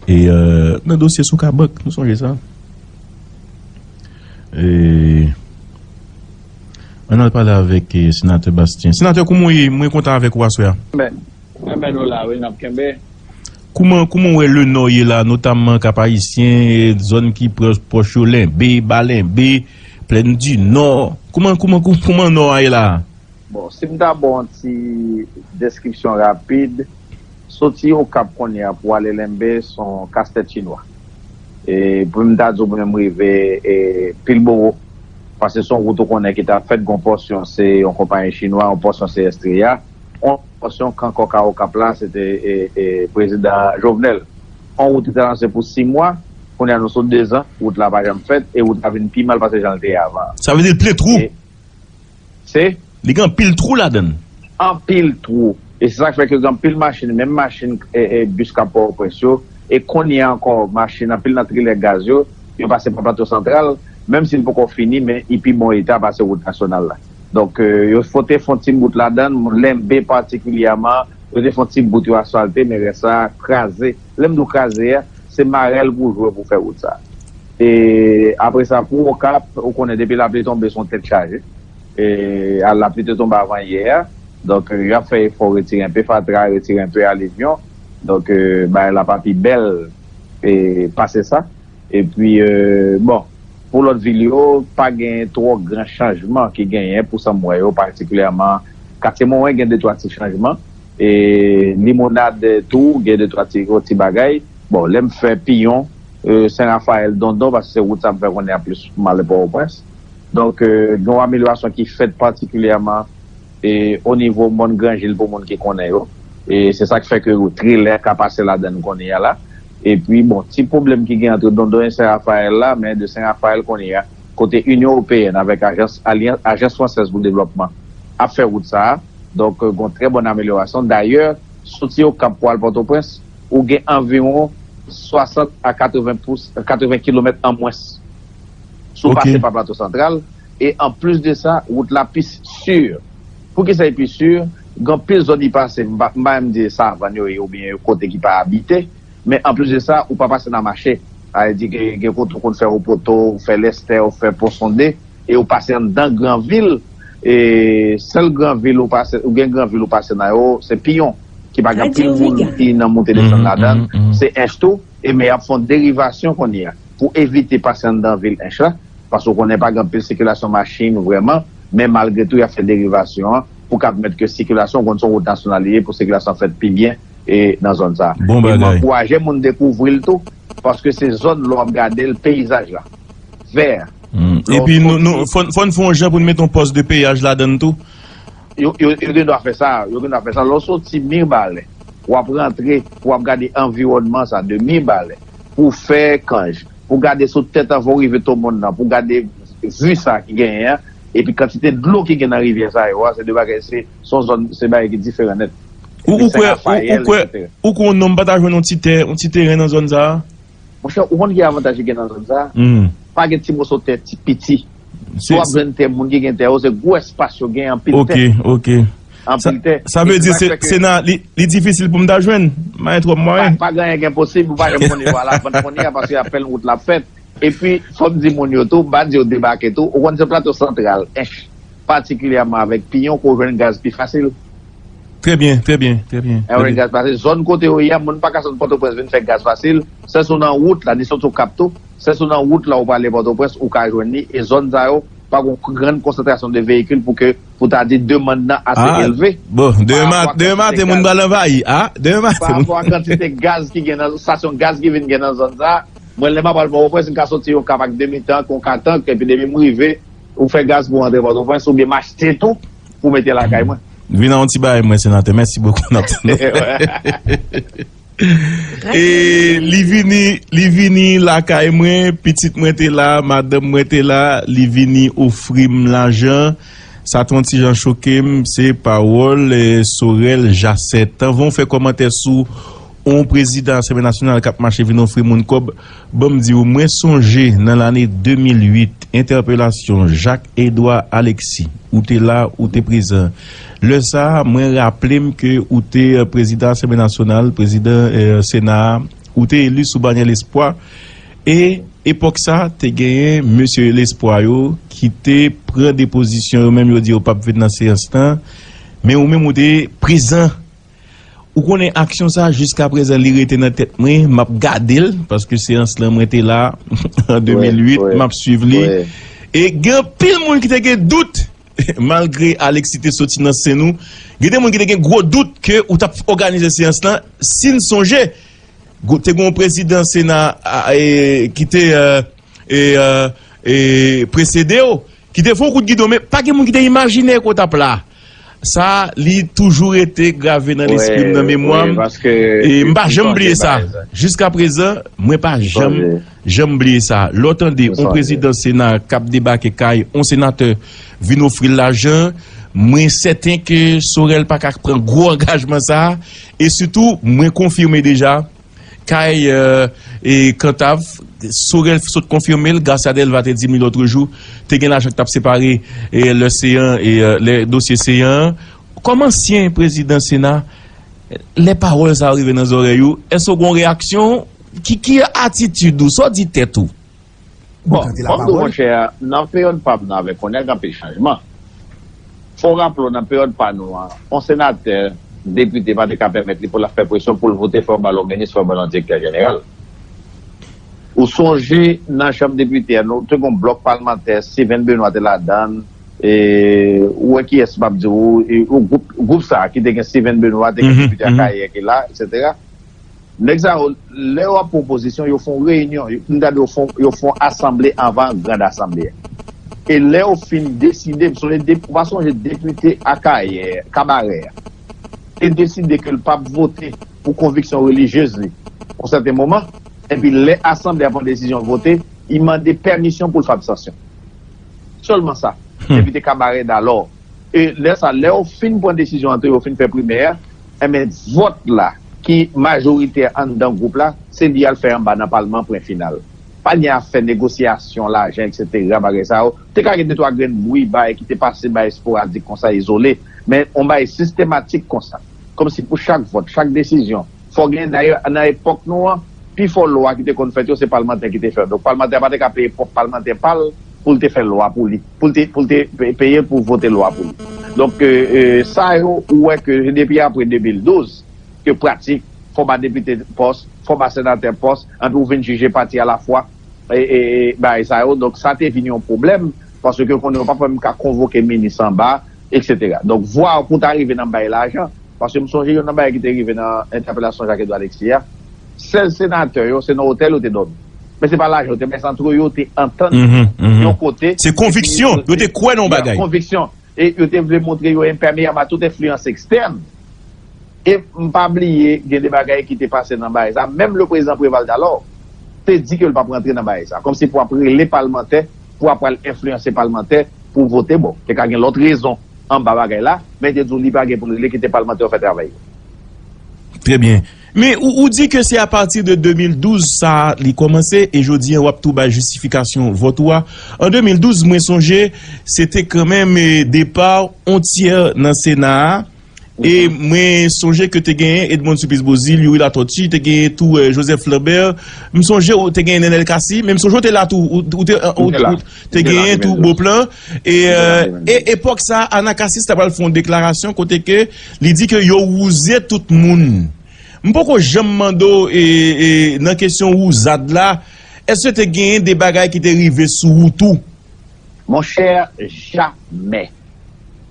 E, eh, nan dosye sou Kabank, nou sonje sa. E, ann al pale avèk, eh, senatè Bastien. Senatè, kouman w ye? Mwen kontan avèk ou aswè a. Enben, enben, nou la, wi, n ap kenbe. Kouman, kouman w wè Lenò ye la, notamman Kap Ayisyen, zòn ki pwòch, pwòch yo, Lenbe, Ba Lenbe, Plèn di Nò? Kouman, kouman, kou-, kouman Nò a ye la? Bon, si m ta ba w yon ti deskripsyon rapid, soti Okap kounye a pou ale Lenbe, se yon kastèt chinwa. E pou m ta di w pou menm rive, e, Pilbowo, paske se yon wout ou konnen ki ta fèt, gon pòsyon se yon konpayi chinwa, yon pòsyon se Estrella. yon pòsyon kan Kòk a Okap la, se te e, e, prezidan Jovenel. Yon wout ki te lanse pou sis mwa, kounye a nou sot dezan, wout la pa janm fèt, e wout la vin pi mal pase jan l te ye avan. Sa vle di l plen twou. E, se? Li gen anpil twou ladan l. Anpil twou. E se sa k fè ke gen anpil machin, menm machin e, e bis k ap Pòtoprens yo, e kounye a ankò, machin, anpil nan trilè gaz yo, yo pase pa Plato Santral, menm si l poko fini, men li pi bon eta pase wout nasyonal la. Donk, e, yo fote fon ti bout ladan l, Lenbe patikilyèman, yo te fon ti bout yo asfalte, men rès la kraze. Lè m di w kraze a, se marèl pou jwe pou fè wout sa. E apre sa, pou Okap, ou konnen depi lapli tonbe, se yon tèt chaje. E a lapli te tonbe avan yè a. Donk, e, y ap fè efò retire enpe fatra, retire enpe alivyon. Donk, e, bagay la pa pi bèl e pase sa. Epi, e, bon, pou lòt vil yo, pa gen twò gran chanjman ki genyen pou sa m wè yo, patikilyèman katye Monwen gen de twa ti chanjman, e Limonad tou gen de twa ti, ti bagay. Bon, lè m fè Piyon, e, Sen Rafayèl, Dondon, paske se wout sa m fè konnen an plis m ale Pòtoprens. Donk, e, gen yon amelyorasyon ki fèt patikilyèman e o nivo Mòn Granjil pou moun ki konnen yo. E se sa k fè ke trilè ka pase ladan l kounye a la. Epi, bon, ti pwoblèm ki gen ant Dondon e Sen Rafayèl la, men de Sen Rafayèl kounye a, kote Inyon Ewopeyèn avèk ajans, alyans, ajans fransèz pou devlòpman ap fè wout sa a. Donk, gen yon trè bòn amelyorasyon. Dayè, soti Okap pou al Pòtoprens, ou gen anviwon swasant a katreven pous, katreven kilomèt an mwens. Si w pase pa Plato Santral, e anplis de sa, wout la pi si. Poukisa li pi si? Gen anpil zòn li pase, m pa, m pa menm di savann yo ye oubyen kote ki pa abite, men anplis de sa, ou pa pase nan mache. Sa vle di ke gen kote ou konn fè Opoto, ou fè Lèstè, ou fè Pon Sonde, e ou pase anndan gran vil, e sèl gran vil ou pase, ou gen gran vil ou pase nan yo, se Piyon, ki pa gen anpil moun ki nan moute desann ladan l, se Ench tou, e men y ap fè yon derivasyon kounye a pou evite pase anndan vil Ench la, paske w konnen pa gen anpil sikilasyon machin vrèman, men malgre tou y ap fè derivasyon an pou ka pèmèt ke sikilasyon, w konn se yon wout nasyonal li ye, pou sikilasyon fèt pi byen e nan zòn sa a. E m ankouraje moun dekouvri l tou, paske se zòn lè w ap gade l, peyizaj la vè. Epi nou, nou, fò, fò n fè yon jan pou n mete yon pòs de peyaj ladan l tou. Yo, yo, yo gen dwa fè sa, yo gen dwa fè sa. Lè w soti Mibalè, w ap rantre, w ap gade anviwònman sa, de Mibalè, pou w fè Kanj, pou w gade sou tèt anvan w rive Tomòn nan, pou w gade vi sa ki genyen an, epi kantite dlo ki gen nan rivyè sa yo a, se de bagay, se, se yon zòn, se bagay ki diferan nèt. Ou, ou kwè, ou, ou kwè, ou kwè yon nonm pa ta jwenn yon ti tè, yon ti teren nan zòn sa a? Monchè, ou konn ki avantaj ki gen nan zòn sa a? Pa gen ti moso tè ti piti. Si w ap jwenn tè, moun ki gen tè yo, se gwo espas yo gen, anpil tè. Ok, ok. Anpil tè. Sa, sa vle di se, se nan, li, li difisil pou m ta jwenn? M pa gen twòp mwayen. Pa, pa gen anyen ki enposib, ou pa janm konnen, vwala, bann kounye a, paske apèn wout la ap fèt. Epi, fò m di moun yo tou, m pa di yo debake tou, ou konn se Plato Santral, Ench, patikilyèman avèk Piyon, ke w jwenn gaz pi fasil. Trè byen, trè byen, trè byen. Lè w jwenn gaz fasil, zòn kote yo ye a, moun pa ka sot Pòtoprens vin fè gaz fasil, se sou nan wout la, ni sot sou Kap tou, se sou nan wout la ou prale Pòtoprens, ou ka jwenn li, e zòn sa yo, pa gen yon grann konsantrasyon de veyikil pou ke, pou ta di demann nan ase elve. Bon, demen, demen maten, moun pral anvayi. A, demen maten. Pa rapò a kantite gaz ki gen nan, estasyon gaz ki vin gen nan zòn sa, mwen, lè m ap al Pòtoprens, m ka soti yon Kap ak demi tank, yon ka tank, epi depi m rive, ou fè gaz pou antre Pòtoprens, oubyen m achte tou pou mete lakay mwen. Vin a yon ti bagay mwen, senatè. Mèsi bokou, n ap tann ou. E li vini, li vini lakay mwen, pitit mwen te la, madanm mwen te la, li vini ofri m lajan. Sa te yon ti jan choke m, se pawòl, eh, Sorel Jacette. Anvan w fè kòmantè sou yon prezidan Asanble Nasyonal k ap mache vin ofri moun kòb, ban m di w, mwen sonje nan lane de mil uit, entèpelasyon Jacques Edouard Alexis. Ou te la, ou te prezan. Lè sa a, mwen raple m ke ou te, eh, prezidan Asanble Nasyonal, prezidan, eh, Sena a, ou te eli sou banyè Lespwa. E epòk sa, te genyen mesye Lespwa yo ki te pran depozisyon, yo menm yo di yo p ap vin nan seyans lan. Men ou menm, ou te prezan. Ou konnen aksyon sa, jiska prezan, li rete nan tèt mwen, m ap gade l, paske seyans lan, mwen te la an de mil uit, m ap swiv li. E gen anpil moun ki te gen dout, malgre Alexis te soti nan sen nou, gen de moun ki te gen gwo dout ke ou t ap òganize seyans lan, si n sonje, gwo, te gen yon prezidan Sena, a, e, ki te, e, e, e, presede w, ki te fè yon kout gidon, men pa gen moun ki te imajine ke w t ap la. Sa, li toujou rete grave nan lespri m, nan memwa m. E m pa janm bliye sa. Jiska prezan, mwen pa janm, janm bliye sa. Lè w tande yon prezidan Sena k ap debake kay yon senatè vin ofri l lajan, mwen sèten ke Sorel pa ka pran gwo angajman sa a. E sitou, mwen konfime deja, kay e Kantav, Sorel sot konfime l, Garcia Delva te di m li lòt jou, te gen lajan ki t ap separe e lè Seyan e lè dosye Seyan an. Kòm ansyen prezidan Sena, lè pawòl sa yo rive nan zòrèy ou, èske w gen yon reyaksyon? Ki, ki atitid ou? Sa w di tèt ou? Bon, ban m di w, monchè, nan peryòd pa m nan avèk kounye a gen anpil chanjman. Fò w raple w, nan peryòd pa nou an, yon senatè, depite pa te ka pèmèt li pou l ap fè presyon pou l vote fè yon ba l yon minis, fè yon ba l yon direktè jeneral. Ou sonje nan chanm depite a, nou te gen yon blòk palmantè, Steven Benoît te ladan l, e, ou wè kiyès m ap di w, e, ou gwoup, gwoup sa a ki te gen Steven Benoît, te gen depite Akayè ki la, etsetera. Nèg sa yo, lè yo ap pran pozisyon, yo fè yon reyinyon, yo, m ta di yo fè yon, yo fè yon asanble anvan gran asanble a. E lè yo fin deside, m sonje, ou pa sonje depite Akayè, Kabarè a, te deside ke l p ap vote pou konviksyon relijyez li yon sèten moman, epi lè asanble a pran desizyon vote, li mande pèmisyon pou l fè abstansyon. Sèlman sa. Depite Kabarè Dalò. E lè sa, lè yo fin pran desizyon an tou, yo fin fè primè a, enben, vòt la ki majoritè anndan gwoup la, se li y al fè anba nan palman, pwen final. Pa gen afè negosyasyon, lajan, etsetera, bagay sa yo. Te ka gen de twa grenn bri, bagay ki te pase, bagay esporadik konsa, izole, men yon bagay sistematik konsa. Kòmsi pou chak vòt, chak desizyon, fò gen, dayè, nan epòk nou an, pifò lwa ki te konn fèt yo, se palmantè ki te fè yo. Donk, palmantè a pa te ka peye pwòp palmantè pa l pou l te fè lwa pou li, pou l te, pou l te pe-, peye l pou vote lwa pou li. Donk, e, e, sa yo, ou wè ke depi apre de mil douz, ke pratik, fò ba depite pòs, fò ba senatè pòs, anpi ou vin jije pati alafwa, e, e, e, bagay sa yo. Donk, sa te vin yon pwoblèm, paske konnen yo pa menm ka konvoke minis anba, etsetera. Donk, vwa pou ta rive nan bay lajan, paske m sonje youn nan bagay ki te rive nan entèpelasyon Jacques Edouard Alexis a, sèz senatè yo, se nan otèl yo te dòmi. Men se pa lajan, yo te bay sa antre yo, te antann yon kote. Se konviksyon, yo te kwè nan yon bagay. Konviksyon. E yo te vle montre yo enpèmeyab a tout enfliyans ekstèn. E m pa bliye, gen de bagay ki te pase nan bagay sa. Menm le prezidan Préval Dalò te di ke l p ap rantre nan bagay sa. Kòmsi pou ap rele palmantè, pou ap pral enfliyanse palmantè pou vote. Bon, te ka gen lòt rezon anba bagay la, men te di w li pa gen pou l rele, kite palmantè yo fè travay yo. Trè byen. Men ou, ou di ke se apati de de mil douz sa li kòmanse, e jodi a w ap tou bay jistifikasyon vòt ou a. An de mil douz, mwen sonje, se te kanmenm, e, depa yon tyè nan Sena a. E mwen sonje ke te genyen Edmonde Supplice Beauzile, Youri Latortue, te genyen tou, e, Joseph Lambert. M sonje ou te genyen Nenel Cassy, men m sonje ou te la tou, ou, ou te, ou, ou te genyen tou Beauplan. E, e epòk sa, Anacassis ta pral fè yon deklarasyon kote ke li di ke yo wouze tout moun. M poko janm mande w, e, e, nan kesyon wouzad la, èske te genyen de bagay ki te rive sou ou tou? Monchè, jamè.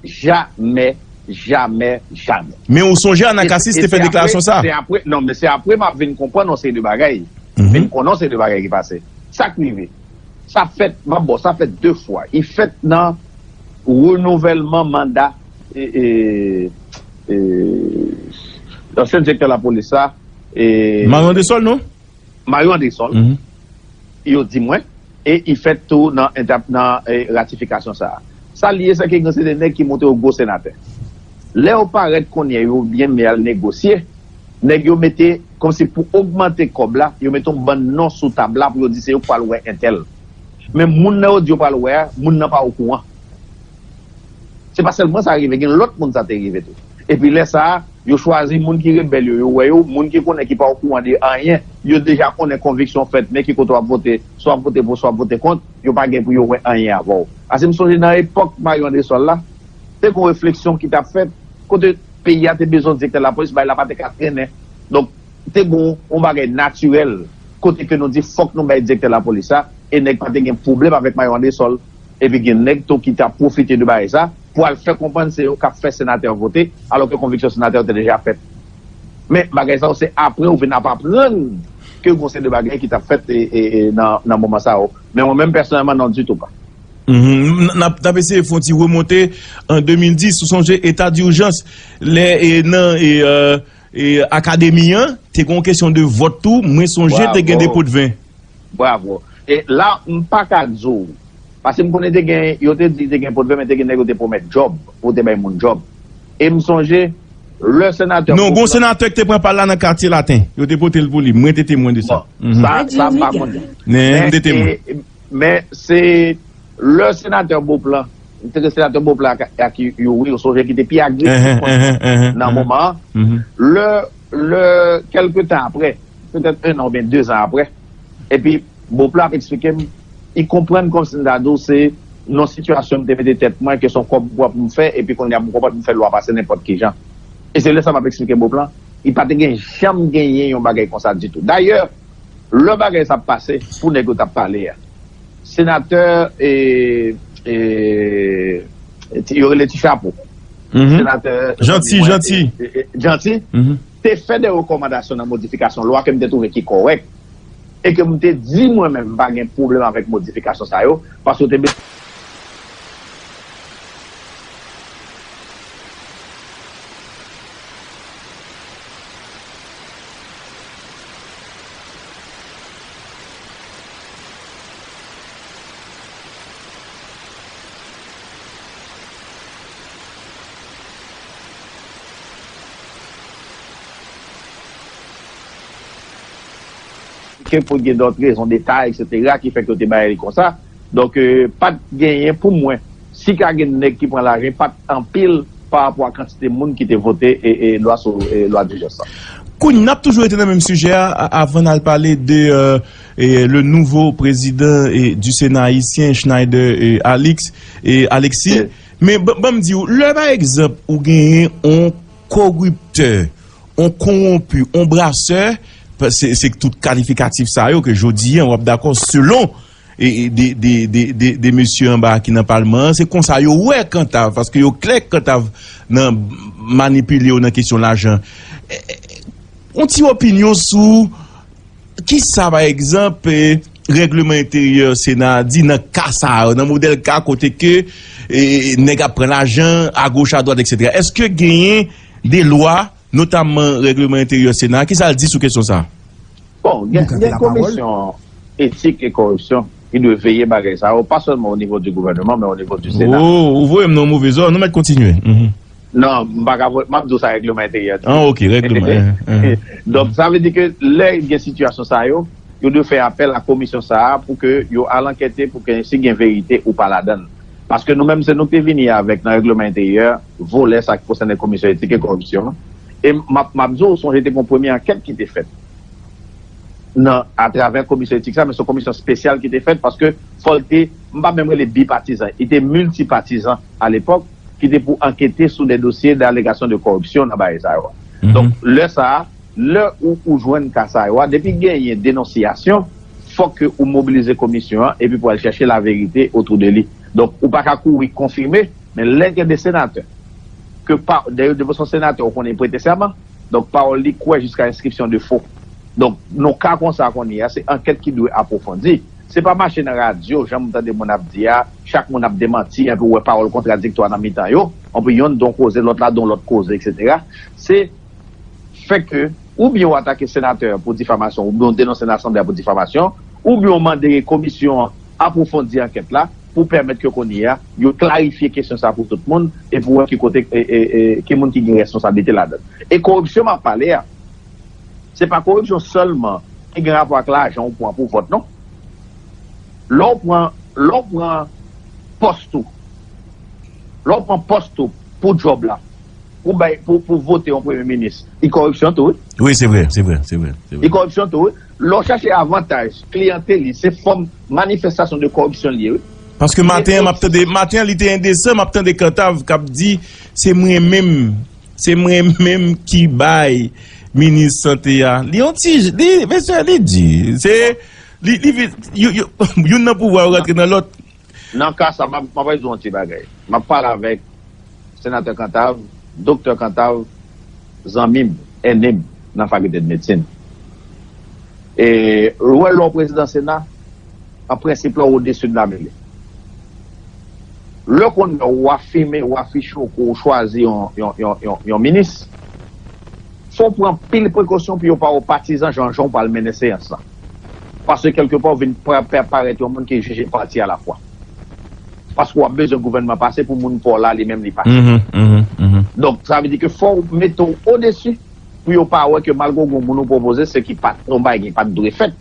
Jamè, jamè, jamè. Men ou sonje Anacassis te fè deklarasyon sa? Se apre, non, men se apre m ap vin konprann yon seri de bagay. Vin konnen yon seri de bagay ki pase. Sa k rive? Sa fèt, m ap ba w, sa fèt de fwa. Li fèt nan renouvèlman manda, e, e, e, ansyen direktè lapolis la, e, Marion Andrésol, non? Marion Andrésol, yo di mwen, e li fèt tou nan entèp-, nan, e, ratifikasyon sa a. Sa l ye, se ke gen se de nèg ki montre yo gwo senatè. Lè yo parèt kounye a, yo byen men al negosye, nèg yo mete, kòmsi pou ogmante kòb la, yo mete yon bann non sou tab la pou yo di se yo k pral wè entèl. Men moun nan yo di yo pral wè a, moun nan pa okouran. Se pa sèlman sa rive, gen lòt moun sa te rive tou. Epi lè sa a, yo chwazi moun ki rebèl yo, yo wè yo, moun ki konnen ki pa okouran de anyen, yo deja konnen konviksyon fèt, men ki kote w ap vote, swa w ap vote pou, swa w ap vote kont, yo pa gen pou yo wè anyen avè w. Paske m sonje nan epòk Marion Andrésol la, te gen yon refleksyon ki t ap fèt, kote peyi a te bezwen direktè lapolis, bagay la pa te ka trennen. Donk, te gen yon bagay natirèl, kote ke nou di fòk nou bay direktè lapolis la, e nèg pa te gen pwoblèm avèk Marion Andrésol. Epi gen nèg tou ki t ap pwofite de bagay sa pou al fè konprann se yo k ap fè senatè vote, alòske konviksyon senatè te deja fèt. Men bagay sa yo se apre ou vin ap aprann ke gon seri de bagay ki t ap fèt e, e, e, nan, nan moman sa yo. Men mwen menm pèsonèlman, non, ditou pa. Mhm. N ap, n ap eseye fè yon ti remonte an de mil dis. Ou sonje eta dijans, lè e nan e, e, e, akademi an, te gen yon kesyon de vòt tou. Mwen sonje te gen depo de ven. Bravo. E la, m pa ka di w. Paske m konnen te gen, yo te di te gen pot ven, men te gen nèg yo te pwomèt djòb, pou te bay moun djòb. E m sonje, lè senatè. Non, gon senatè ki te pran pa l la nan Katye Laten. Yo te pote l pou li. Mwen te temwen de sa. Bon, sa, sa m pa konnen. Men, men se lè senatè Beauplan, m te senatè Beauplan ak, ak Youri, ou sonje ki te pi agresif nan moman an. Lè, lè, kèlke tan apre, petèt en an oubyen de zan apre. Epi, Beauplan ap eksplike m, li konprann kòmsi m ta di w se nan sitiyasyon m te mete tèt mwen, ke se yon kòb pwòp m fè, epi kounye a m konprann m fè lwa pase nenpòt ki jan. E se lè sa m ap eksplike Beauplan, li pa te gen janm genyen yon bagay konsa ditou. Dayè, lè bagay sa ap pase, pou nèg yo t ap pale a, senatè, e, e, yo rele Ti Chapo. Senatè Janti, Janti. Janti te fè de rekòmandasyon nan modifikasyon lwa ke m te twouve ki kòrèk e ke m te di mwen menm m pa gen pwoblèm avèk modifikasyon sa yo, paske yo te bezwen ke pou gen dòt rezon deta, etsetera, ki fè ke yo te bay li konsa. Donk, pa t genyen pou mwen. Si ka gen nèg ki pran lajan, pa t anpil pa rapò a kantite moun ki te vote e, e lwa sou e lwa dijans lan. Kounye a, n ap toujou rete nan menm sijè a, a- avan n al pale de euh, e, le nouveau président e, du Sénat haïtien, Schneider e, Alix, e, Alexis. Men ban ban m di w, lè pa egzanp ou genyen yon koriptè, yon konwonpi, yon brasè, pa- se se tout kalifikatif sa yo ke jodi a w ap dakò selon e, e, de, de, de, de, de mesye anba a ki nan palman an, se konsa yo wè Kantav, paske yo klè Kantav nan manipile yo nan kesyon lajan. E, e, Yon ti opinyon sou kisa, pa egzanp, e, règleman enteryè Sena a di nan ka sa a, nan modèl ka kote ke e, nèg ap pran lajan agoch, adwat, etsetera. Èske genyen de lwa, notamman règleman enteryè Sena a, kisa l di sou kesyon sa a? Bon, gen, gen komisyon etik e koripsyon ki dwe veye bagay sa yo, pa sèlman o nivo di gouvènman, men o nivo di Sena. Oh, ou voye m nan yon move zòn, nou mèt kontinye. Mhm. Non, m pa ka voye, m ap di w sa règleman enteryè di. Ah, ok, règleman. Donk, sa vle di ke lè gen sitiyasyon sa yo, yo dwe fè apèl a komisyon sa a pou ke yo al ankète, pou ke si gen verite ou pa ladan l. Paske nou menm, se nou ki te vini avèk nan règleman enteryè, volè sa ki konsène komisyon etik e koripsyon an. E m ap, m ap di w, sonje te gen yon premye ankèt ki te fèt nan, atravè komisyon etik sa, men se yon komisyon espesyal ki te fèt, paske fò l te, m pa menm rele bipatizan, li te miltipatizan alepòk, ki te pou ankete sou de dosye d'alegasyon de koripsyon nan bagay sa yo. Donk, lè sa a, lè ou, ou jwenn ka sa yo a, depi genyen denonsiyasyon, fòk ke ou mobilize komisyon an epi pou al chèche laverite otou de li. Donk, ou pa ka kouri konfime, men lè gen de senatè, ke pa, dayè, depi w se yon senatè, ou konnen prete sèman, donk, pawòl li kwè jiska enskripsyon de fo. Donk, nan ka konsa kounye a, se ankèt ki dwe apwofondi. Se pa mache nan radyo, jan m tande moun ap di a, chak moun ap demanti, epi w wè pawòl kontradiktwa nan mitan yo, anpi yonn di yon koze, lòt la di yon lòt koze, etsetera. Se fè ke oubyen w atake senatè a pou difamasyon, oubyen w denonse Lasanble a pou difamasyon, oubyen w mande komisyon an apwofondi ankèt la pou pèmèt ke kounye a, yo klarifye kesyon sa a pou tout moun, epi w wè ki kote, e, e, e, ki moun ki gen responsablite ladan l. E koripsyon m ap pale a, se pa koripsyon sèlman ki gen rapò ak lajan w pran pou vòt, non. Lè w pran, lè w pran pòs ou, lè w pran pòs ou pou djòb la, pou bay, pou, pou vote yon premye minis, li koripsyon tou, wi. Wi, se vre, se vre, se vre, se vre. Li koripsyon tou, wi. Lè w chache avantaj, kliyanteli, se fòm manifestasyon de koripsyon li ye, wi. Paske maten an, m ap tande, maten an, li te endesan, m ap tande Kantav k ap di, se mwen menm, se mwen menm ki bay minis sante a. Li yon ti, li, mesye, li di, se, li, li, yo, yo, youn nan pouvwa yo rantre nan lòt. Nan ka sa, m ap, m ap di w yon ti bagay. M ap pale avèk senatè Kantav, doktè Kantav, zanmi m, ènmi m nan fakilte de medsin. E, ou wè lè w prezidan Sena, an prensip la, w odesi de lameli. Lè w konn lè w afime, w afiche w ke w chwazi yon, yon, yon, yon, yon minis, fò w pran pil prekosyon pou yo pa wè w patizan jan, jan w pral mennen seyans lan. Paske kèlkepa w vin pa- pa- parèt yon moun ki jije pati a la fwa. Paske w ap bezwen gouvènman pase pou moun pa w la li menm li pase. Donk, sa vle di ke fò w mete w odesi pou yo pa wè ke malgre w gen yon moun ou pwopoze, se ki pa t yon bagay ki pa t dwe fèt.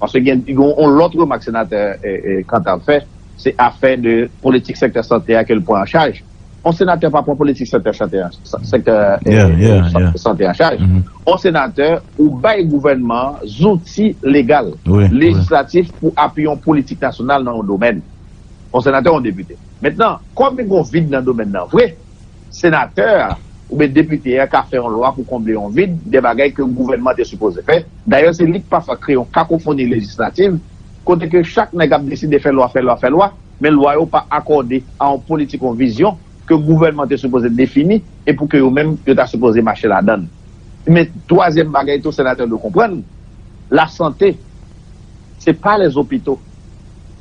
Paske gen yon lòt remak senatè Cantal fè, se afè de politik sektè sante a ke l pran an chaj. Yon senatè pa pran politik sektè sante a, sektè sante an chaj. Yon senatè, ou bay gouvènman an zouti legal, lejislatif pou apiye yon politik nasyonal nan yon domèn. Yon senatè, yon depite. Mentnan, kòm gen yon vid nan domèn nan vre, senatè a oubyen depite a ka fè yon lwa pou konble yon vid, de bagay ke gouvènman te sipoze fè. Dayè, se li k pafwa kreye yon kakofoni lejislativ, kote ke chak nèg ap deside fè lwa, fè lwa, fè lwa, men lwa yo pa akòde a yon politik, yon vizyon ke gouvènman te sipoze defini e pou ke yo menm yo ta sipoze mache ladan l. Men twazyèm bagay tou, senatè dwe konprann, lasante, se pa lèzopito.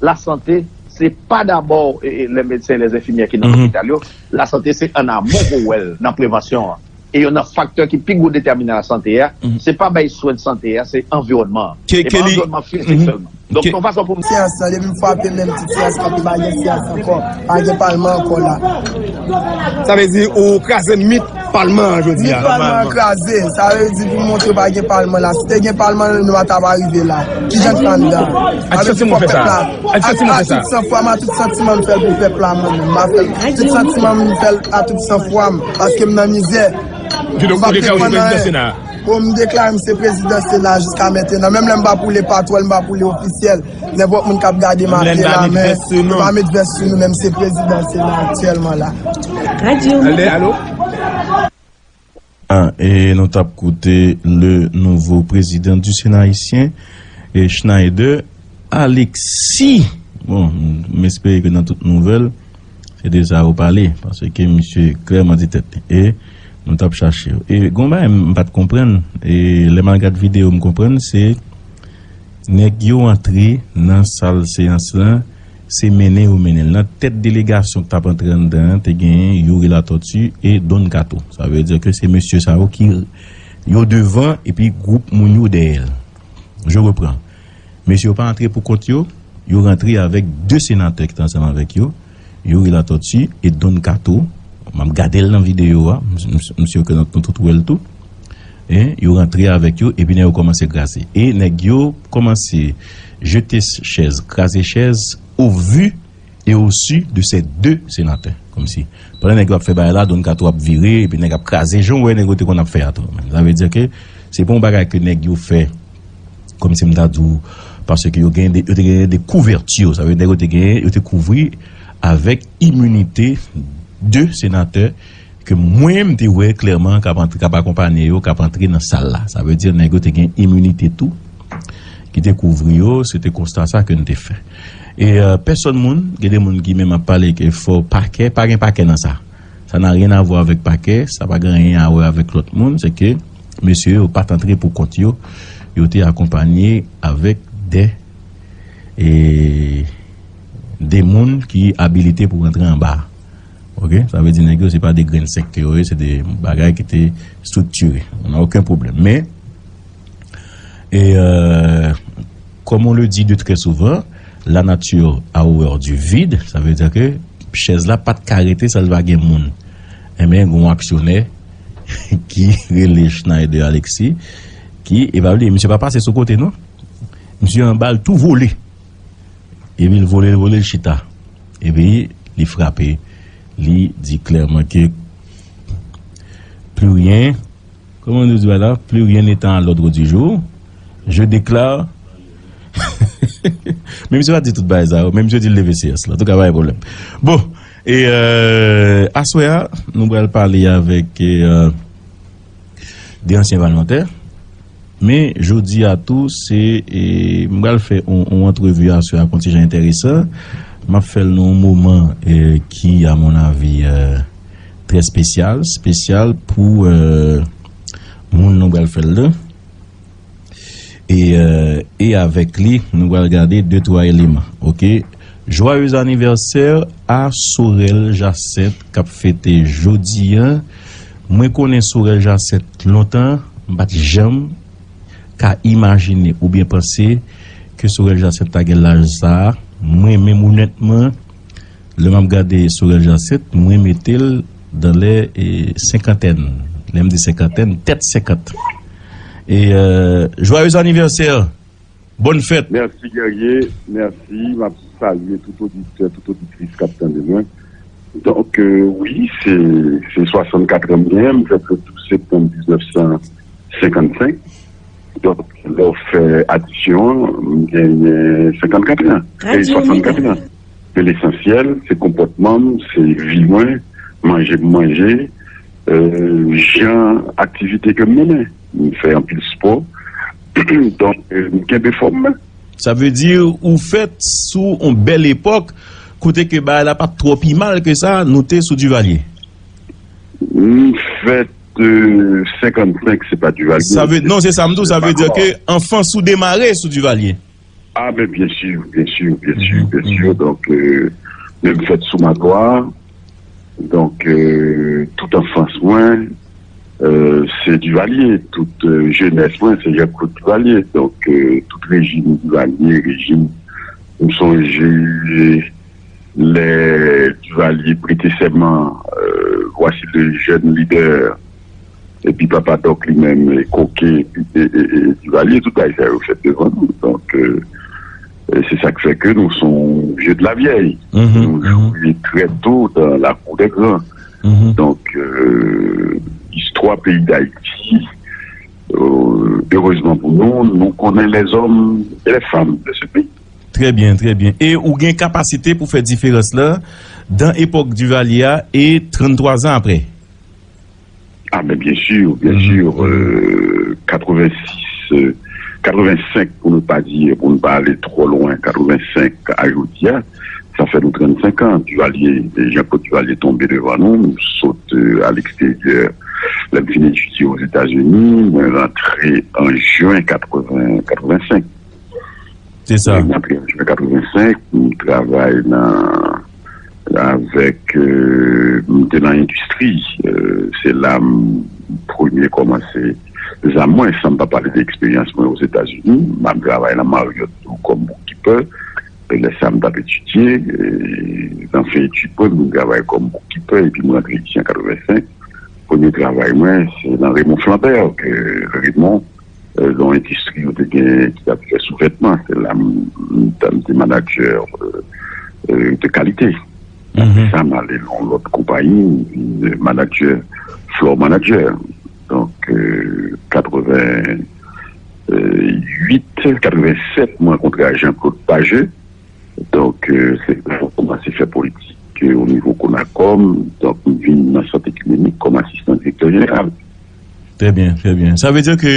Lasante, se pa dabò e, e, lè medsen, lè enfimyè ki nan lopital yo. Lasante, se an amon pou w wè l nan prevansyon an. E youn nan faktè ki pi gwo detèminan lasante a, se pa bay swen de sante a, se anviwònman an. E pa anviwònman fizik sèlman. Donk, se yon fason pou m. Seyans lan, depi m frape men m ti seyans kanpe, pa gen seyans ankò, pa gen palman ankò la. Sa vle di ou kraze mit palman an jodi a. Mit palman an kraze, sa vle di pou montre pa gen palman la. Si te gen palman, nou pa t ap rive la. Kijan k pa anndan? Ak ki santiman w fè sa? Ak ki santiman w fè sa? Ak tout sanfwa m, ak tout santiman m fè l pou pèp la, mwen menm. M pa fè l. Tout santiman m fè l a tout sanfwa m, paske m nan mizè. Kidonk, ou deklare w se prezidan Sena a? Bon, m deklare m se prezidan Sena jiska mentenan. Menm lè m pa pou le patwòl, m pa pou le ofisyèl. Nenpòt moun k ap gade m ap leve la men, yo pa met vès sou nou, men m se prezidan Sena aktyèlman la. Alo? Ah, e nou t ap koute le nouveau président du Sénat haïtien, e Schneider Alexis. Bon, m espere ke nan tout nouvèl, se de sa yo pale, paske misye klèman di tèt li. E nou t ap chache yo. E gon bagay m pa t konprann, e lè m al gad videyo m konprann, se nèg yo antre nan sal seyans lan, se mennen yo mennen l. Nan tèt delegasyon k t ap antre anndan an, te genyen Youri Latortue e Don Kato. Sa vle di ke se mesye sa yo ki yo devan epi gwoup moun yo dèyè l. Je reprends. Mesye yo pa antre pou kont yo, yo rantre avèk de senatè ki te ansanm avèk yo, Youri Latortue e Don Kato. M ap gade l nan videyo a, m, m, m si ke nou, nou tout wè l tou. Hein, yo rantre avèk yo, epi nèg yo kòmanse kraze. E nèg yo kòmanse jete chèz, kraze chèz, au vu et au su de ces deux sénateurs. Kòmsi, pandan nèg yo ap fè bagay la, Don Kato ap vire, epi nèg ap kraze, jan w wè nèg yo te konn ap fè a tou. Sa vle di ke se pa yon bagay ke nèg yo fè, kòmsi m ta di w, paske yo gen de, yo te gen de kouvèti, sa vle di nèg yo te gen, yo te kouvri avèk iminite de senatè ke mwen, m te wè klèman k ap antre, k ap akonpaye yo, k ap antre nan sal la. Sa vle di nèg yo te gen iminite tou ki te kouvri yo, se te konsta sa ke n te fè. E euh, pèsòn moun, gen de moun ki menm ap pale ke fò pakè, pa gen pakè nan sa. Ça n'a rien à voir avec pakè, sa pa gen anyen a wè avèk lòt moun, se ke mesye yo pa t antre pou kont yo, yo te akonpaye avèk de, e, de moun ki abilite pou rantre anba. Ok? Sa vle di nèg yo se pa de grenn senk ke yo ye, se de bagay ki te striktire. On a aucun problème. Men, e euh, comme on le dit de très souvent, la nature a horreur du vide, sa vle di ke chèz la pa t ka rete san l pa gen moun. Enben, gen yon aksyonè ki rele Schneider Alexis, ki, e pa bliye, misye pa pase sou kote, non. Misye anba l tou vole. Epi l vole, l vole, l chita. Epi li frape. Li di klèman ke plus rien, comment on dit là, plus rien n'étant à l'ordre du jour, je déclare. Men misye pa di tout bagay sa yo, men misye di l leve seyans la. Antouka, pa gen pwoblèm. Bon, e euh, aswè a, nou pral pale avèk e euh, de ansyen palmantè. Men jodi a tou, se, e, m pral fè yon, yon antrevi aswè a k yon ti jan enteresan. M ap fè l nan yon moman e ki, a mon avi, e, trè espesyal, espesyal pou e, moun nou pral fè l la. E, e avèk li, nou pral gade de twa eleman. Ok? Joyeux anniversaire à Sorel Jacinthe k ap fete jodi a. Mwen konnen Sorel Jacinthe lontan, m pa t janm ka imajine oubyen panse ke Sorel Jacinthe ta gen laj sa a. Mwen menm, onètman, lè m ap gade Sorel Jacinthe, mwen mete l dan lè, e, senkantèn. Lè m di senkantèn, tèt senkant. E, euh, joyeux anniversaire! Bonne fête. Merci, Guerrier. Merci. M ap salye tout oditè, tout oditris k ap tande mwen. Donk, euh, wi, se, se swasannkat an m genyen. M fèt le douz septanm diznèf san senkannsenk. Donk, lè w fè adisyon an, m genyen senkannkat an. E swasannkat an. Men lesansyèl, se konpòtman m, se vi mwen, manje m manje, euh, jan aktivite ke m mennen. M fè anpil spò. Donk, euh, m kenbe fòm mwen. Sa vle di ou fèt sou yon bèl epòk kote ke bagay la pa t twò pi mal ke sa, nou te sou Duvalier. M fèt, euh, senkannsenk, se pa Duvalier. Sa vle, non, se sa m di w, sa vle di ke anfans ou demare sou Duvalier. Ah, ben, bien sûr, bien sûr, bien sûr, bien sûr. Donk, euh, men m fèt sou Magloire. Donk, euh, tout anfans mwen, euh, se Duvalier. Tout, euh, jenès mwen, se Jean-Claude Duvalier. Donk, euh, tout rejim Duvalier, rejim, m sonje lè Duvalier prete sèman, euh, Voici le jeune leader, epi Papa Doc li menm, e, koke, epi, e, e, e, Duvalier, tout bagay sa yo fèt devan nou. Donk, euh, e se sa k fè ke nou se yon vieux de la vieille. Nou jwe très tôt dans la cour des grands. Donk, euh, istwa peyi Dayiti, euh, erezman pou nou, nou konnen les hommes et les femmes de ce pays. Très bien, très bien. E ou gen kapasite pou fè diferans lan dan epòk Duvalier a e tranntwa zan apre? Ah, ben, bien sûr, bien sûr. Euh, quatre-vingt-six, euh, quatre-vingt-cinq, pour ne pas dire, pour ne pas aller trop loin, quatre-vingt-cinq à jodi a, sa fè nou trannsenk an. Duvalier, Jean-Claude Duvalier tonbe devan nou, nou sot, euh, à l'extérieur. Lè m fin etidye Ozetazini, mwen rantre an jen katreven, katrevensenk. Se sa. Mwen rantre an jen katrevensenk, m travay nan, avèk, euh, m te nan endistri. Euh, se la m premye kòmanse zam mwen, san m pa pale de eksperyans mwen Ozetazini. M ap travay nan Marriott tou kòm bookkeeper. E lè sa, m t ap etidye, e nan fen etid mwen, m vin travay kòm bookkeeper, epi m rantre isi an katrevensenk. Premye travay mwen, se nan Raymond Flambert, ke Raymond, euh, yon endistri yo te gen ki t ap fè souvètman. Se la m, m, m te manager, euh, euh, de kalite. Apre sa, m ale nan yon lòt konpayi, m vin manager, floor manager. Donk, euh, katreven, euh, uit, katrevensèt, mwen rankontre ak Jean-Claude Pageux. Donk, euh, se la mwen kòmanse fè politik, euh, o nivo Conacom. Donk, m vin nan sant ekonomik kòm asistan direktè jeneral. Trè byen, trè byen. Sa vle di ke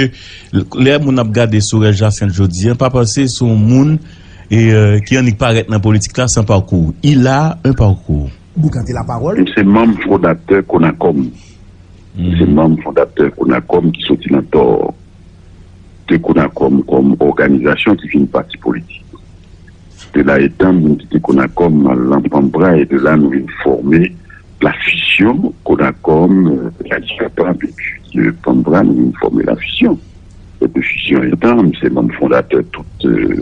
lè moun ap gade Sorel Jacinthe jodi a, pa panse se yon moun, e, euh, ki annik parèt nan politik la san pakou. Il a un parcours. Boukante lapawòl. M se manm fondatè Conacom. M se manm fondatè Conacom ki soti nan Tor. De Conacom kòm òganizasyon ki vin pati politik. De la etan, m vin kite Conacom, m al nan Panmbra, e de la, nou vin fòme la fisyon Conacom, euh, Radyo Kapab, epi, euh, Panmbra, nou vin fòme la fisyon. E de fisyon etan, m se manm fondatè tout, euh,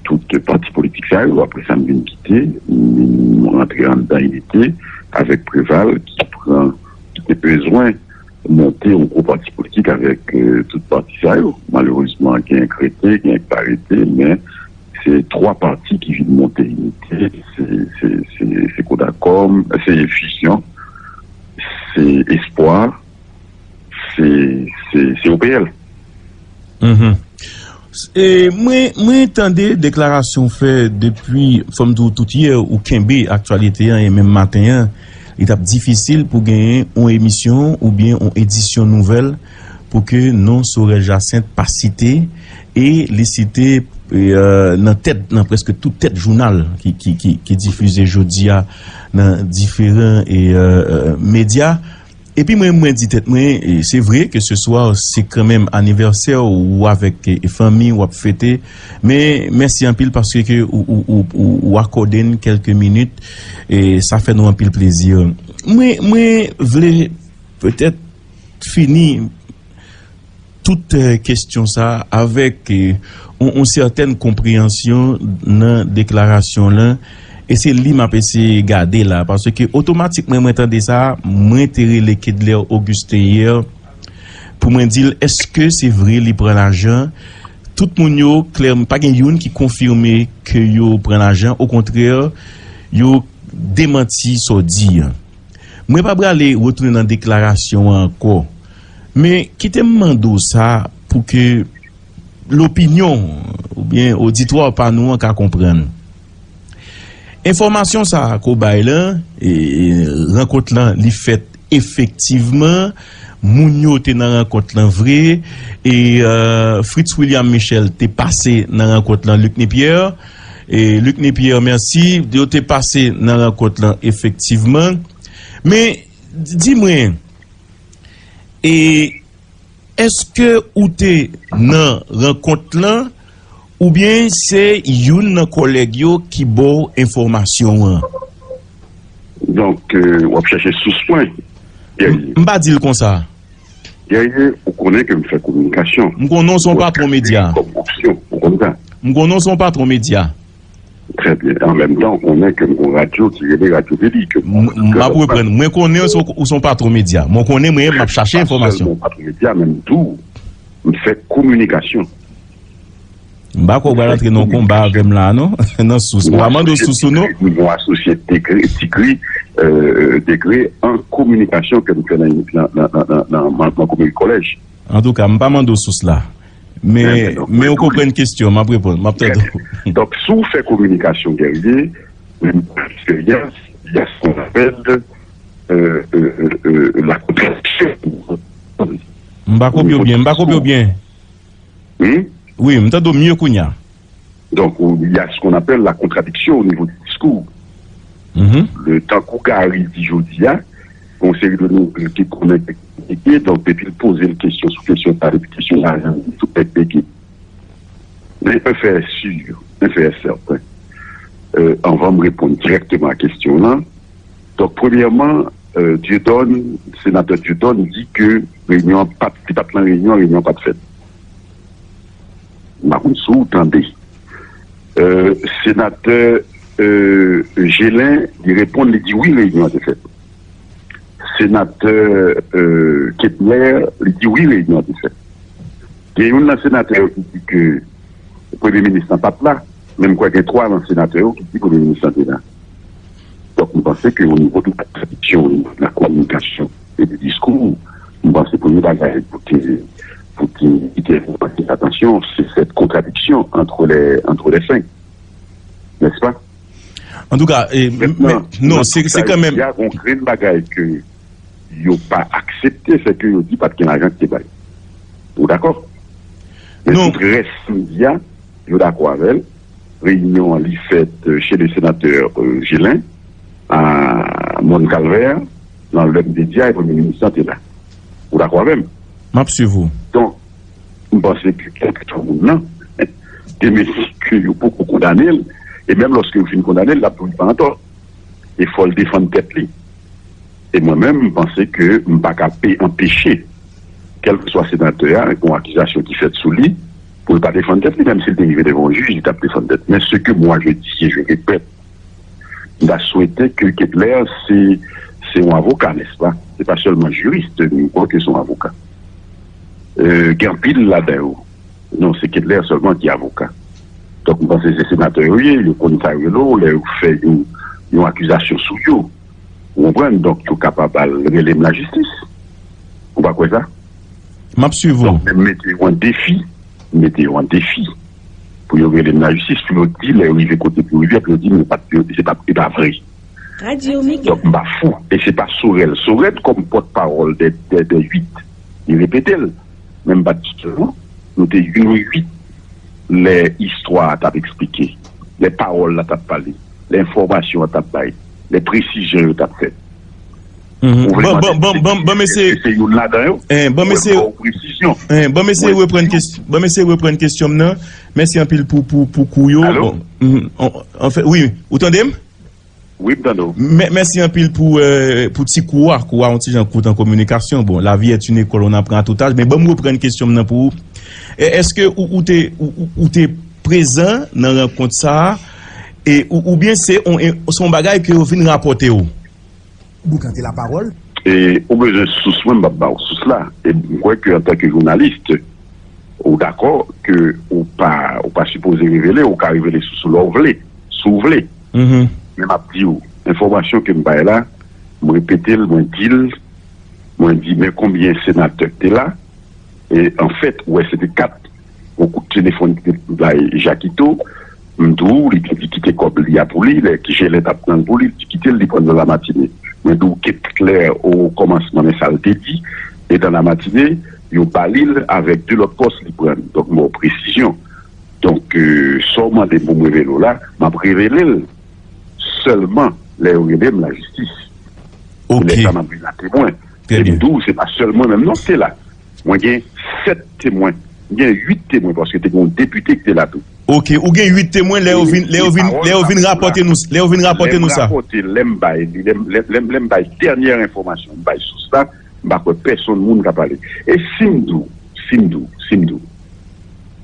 tout pati politik sa yo. Apre sa, m vin kite, m rantre anndan inite avèk Preval ki pran, ki te bezwen monte yon gwo pati politik avèk, euh, tout pati sa yo. Malerezman, gen k rete, gen k pa rete, men se twa pati ki vin monte inite, se, se, se, se Kodakòm, se Fisyon, se Espwa, se, se, se O P L. Mhm. E mwen, mwen tande deklarasyon w fè depi, fò m di w tout yè, ou kenbe aktyalite an, e menm maten an, li t ap difisil pou genyen yon emisyon oubyen yon edisyon nouvèl pou ke non Sorel Jacinthe pa site, e li site, e, euh, nan tèt, nan prèske tout tèt jounal ki, ki, ki, ki difize jodi a nan diferan, e, euh, euh, medya. Epi mwen, mwen di tèt mwen, e, se vre ke se swa se kanmenm anivèsè ou avèk, e, fanmi w ap fete, men mèsi anpil paske ke ou, ou, ou, ou, ou akòde n kèlke minit, e sa fè nou anpil plezi. Mwen, mwen vle petèt fini tout, eh, kesyon sa avèk, eh, yon, yon sètèn konpreyansyon nan deklarasyon lan, e se li m ap eseye gade la, paske otomatikman mwen tande sa, mwen te rele Kedler Augustin yè pou mwen di l, èske se vre li pran lajan? Tout moun yo, klè, pa gen youn ki konfime ke yo pran lajan, okontrè, yo demanti sa w di an. Mwen pa prale retounen nan deklarasyon an ankò. Men kite m mande w sa pou ke lopinyon oubyen oditwa pa nou an ka konprann. Enfòmasyon sa a ke w bay lan, e, e, rankont lan, li fèt efektivman. Moun yo te nan rankont lan vre. E, e, Fritz William Michel te pase nan rankont lan, Luc Nepierre. E, Luc Nepierre, mèsi. Yo te pase nan rankont lan efektivman. Men, di mwen, e, èske ou te nan rankont lan, oubyen se youn nan kòlèg yo ki ba w enfòmasyon an? Donk, euh, w ap chèche sous mwen, Guerrier. M pa di l konsa. Guerrier, ou konnen ke m fè kominikasyon. M konnen w se yon patwon medya. Kòm opsyon, ou konn sa. M konnen w se yon patwon medya. Trè byen. An menm tan, ou konnen ke m gon radyo ki rele Radyo Deli, ke m, m ap reprann. Mwen konnen w se, ou se yon patwon medya. Mwen konnen mwen, m ap chache enfòmasyon. M pa sèlman patwon medya, men m tou, m fè kominikasyon. M pa kwè w pral antre nan konba avè m la, non? Nan sous. M pa mande w sous ou non. M gon asosye Degre, Tigri, euh, Degre an kominikasyon ke m fè nan, nan, nan, nan, nan, nan Montgomery College. Antouka, m pa mande w sous la. Men, men ou konprann kesyon, m ap reponn, m ap tande w. Donk, si w fè kominikasyon, Guerrier, men eksperyans, il y a ce qu'on appelle, euh, euh, euh, euh, la contradiction. M pa kopye w byen, m pa kopye w byen. Hmm? Wi, m tande w mye kounye a. Donk, il y a ce qu'on appelle la contradiction au niveau du discours. Mhm. Le, tankou Gary di jodi a, gon seri de nouvèl ki konnen ki kominike, donk depi l poze l kesyon sou kesyon sa, depi kesyon lajan, tout bèk bege. Men un fait est sûr, un fait est certain. Euh, anvan m reponn dirèkteman a kesyon w lan, donk, premyèman, euh, Dieudonne, senatè Dieudonne di ke reyinyon an pa t, li pa t nan reyinyon an, reyinyon an pa t fèt. M pa konn si w tande. Euh, senatè, euh, Gelin, li reponn, li di wi, reyinyon an te fèt. Senatè, euh, Ketler, li di wi, reyinyon an te fèt. Gen youn nan senatè yo ki di ke premye minis lan pa t la, men m kwè gen twa nan senatè yo ki di premye minis lan te la. Donk, m panse ke o nivo de la tradiksyon, o nivo de la kominikasyon e de diskou, m panse premye bagay pou te, pou te, ki te atire atansyon, se cette contradiction entre les, entre les cinq. N'est-ce pas? Antouka, e, men, non, se, se kanmenm. Y a yon grenn bagay ke yo pa aksepte, se ke yo di pa t gen lajan ki te bay. Ou dakò? Men tout rès m di a, yo dakò avè l. Reyinyon an, li fèt, euh, chez le sénateur, euh, Gelin, a Mòn Kalvè, nan lè m te di a, e premye minis lan te la. Ou dakò avè m? M ap swiv ou. Donk, m panse ke kèlkeswa moun nan, demen si ke yo poko kondane l, e menm lòske yo fin kondane l, l ap toujou pa antò. E fò l defann tèt li. E mwen menm, m panse ke m pa ka pe, anpeche, kèlkeswa senatè a, yon akizasyon ki fèt sou li, pou l pa defann tèt li, menm si l te rive devan yon jij, li t ap defann tèt. Men ce que moi je dis et je répète, m ta swete ke Ketler se, se yon avoka, n'est-ce pas? Se pa sèlman jiris, m kwè ke se yon avoka. Euh, gen anpil ladan yo. Non, se Ketler sèlman ki avoka. Donk, m panse se senatè yo ye, yo konn sa yo rele w, lè yo fè yon, yon akizasyon sou yo. Ou konprann? Donk, yo kapab al rele m lajistis. Ou pa kwè sa? M ap swiv ou. Donk, m mete yo an defi, m mete yo an defi pou yo rele m lajistis, pou yo di, lè yo rive kote pou yo rive, pou yo di, men pa t, se pa, se pa vre. Radyo Mega. Donk, m pa fou. E se pa Sorel. Sorel, kòm pòtpawòl dè, dè, dè uit, li repete l. Men m pa t di sèlman, nou te youn uit lè istwa a t ap eksplike, lè pawòl la t ap pale, lè enfòmasyon an t ap bay, lè presizyon yo t ap fèt. Ou vle mande si se youn ladan yo? Mwen ba w presizyon. Mwen di w. Ban m eseye reprann kesyon m nan. Mèsi anpil pou, pou, pou kou yo. Bon, anfen, wi, ou tande m? Wi, m tande w. Mèsi anpil pou, euh, pou ti kou a. Kou a yon ti jan kout an kominikasyon. Bon, la vie est une école, on apprend à tout âge. Men ban m reprann kesyon m nan pou ou. Èske ou, ou te, ou, ou te prezan nan rankont sa a? E, ou, oubyen se yon, se yon bagay ke yo vin rapòte w? Boukante lapawòl. E ou bezwen sous mwen, m p ap ba w sous la. E m kwè ke antanke jounalis, ou dakò ke ou pa, ou pa sipoze revele, ou ka revele sous ou lè w vle, si w vle. Men m ap di w, enfòmasyon ke m bay la, m repete l, mwen di l, mwen di men konbyen senatè k te la, e anfèt, ou wè se te kat. Yon kout telefòn ki te bay Jakito, m di w, li te di kite kòb li a pou li, lè ki Jelen t ap pran l pou li, li di kite l, li pran l nan Lamatine. Mwen di w Ketlè o kòmansman, men sa l te di, e nan Lamatine, yo ba li l avèk de lòt pòs li pran. Donk, m ba w presizyon. Donk, euh, sa w mande m pou m revele w la, m ap revele l sèlman lè yo rele m lajistis. E lè sa, m ap vin a temwen. E m di w, se pa sèl mwen menm non ki te la. Mwen gen sèt temwen. M gen uit temwen paske te gen yon depite ki te la tou. Ok, ou gen uit temwen lè yo vin, lè yo vin, lè yo vin rapòte nou, lè yo vin rapòte nou sa. Lè m rapòte, lè m bay, lè m, lè, lè m, lè m bay dènyè enfòmasyon, m bay sous la, m pa kwè pèsonn moun ka pale. E si m di w, si m di w, si m di w,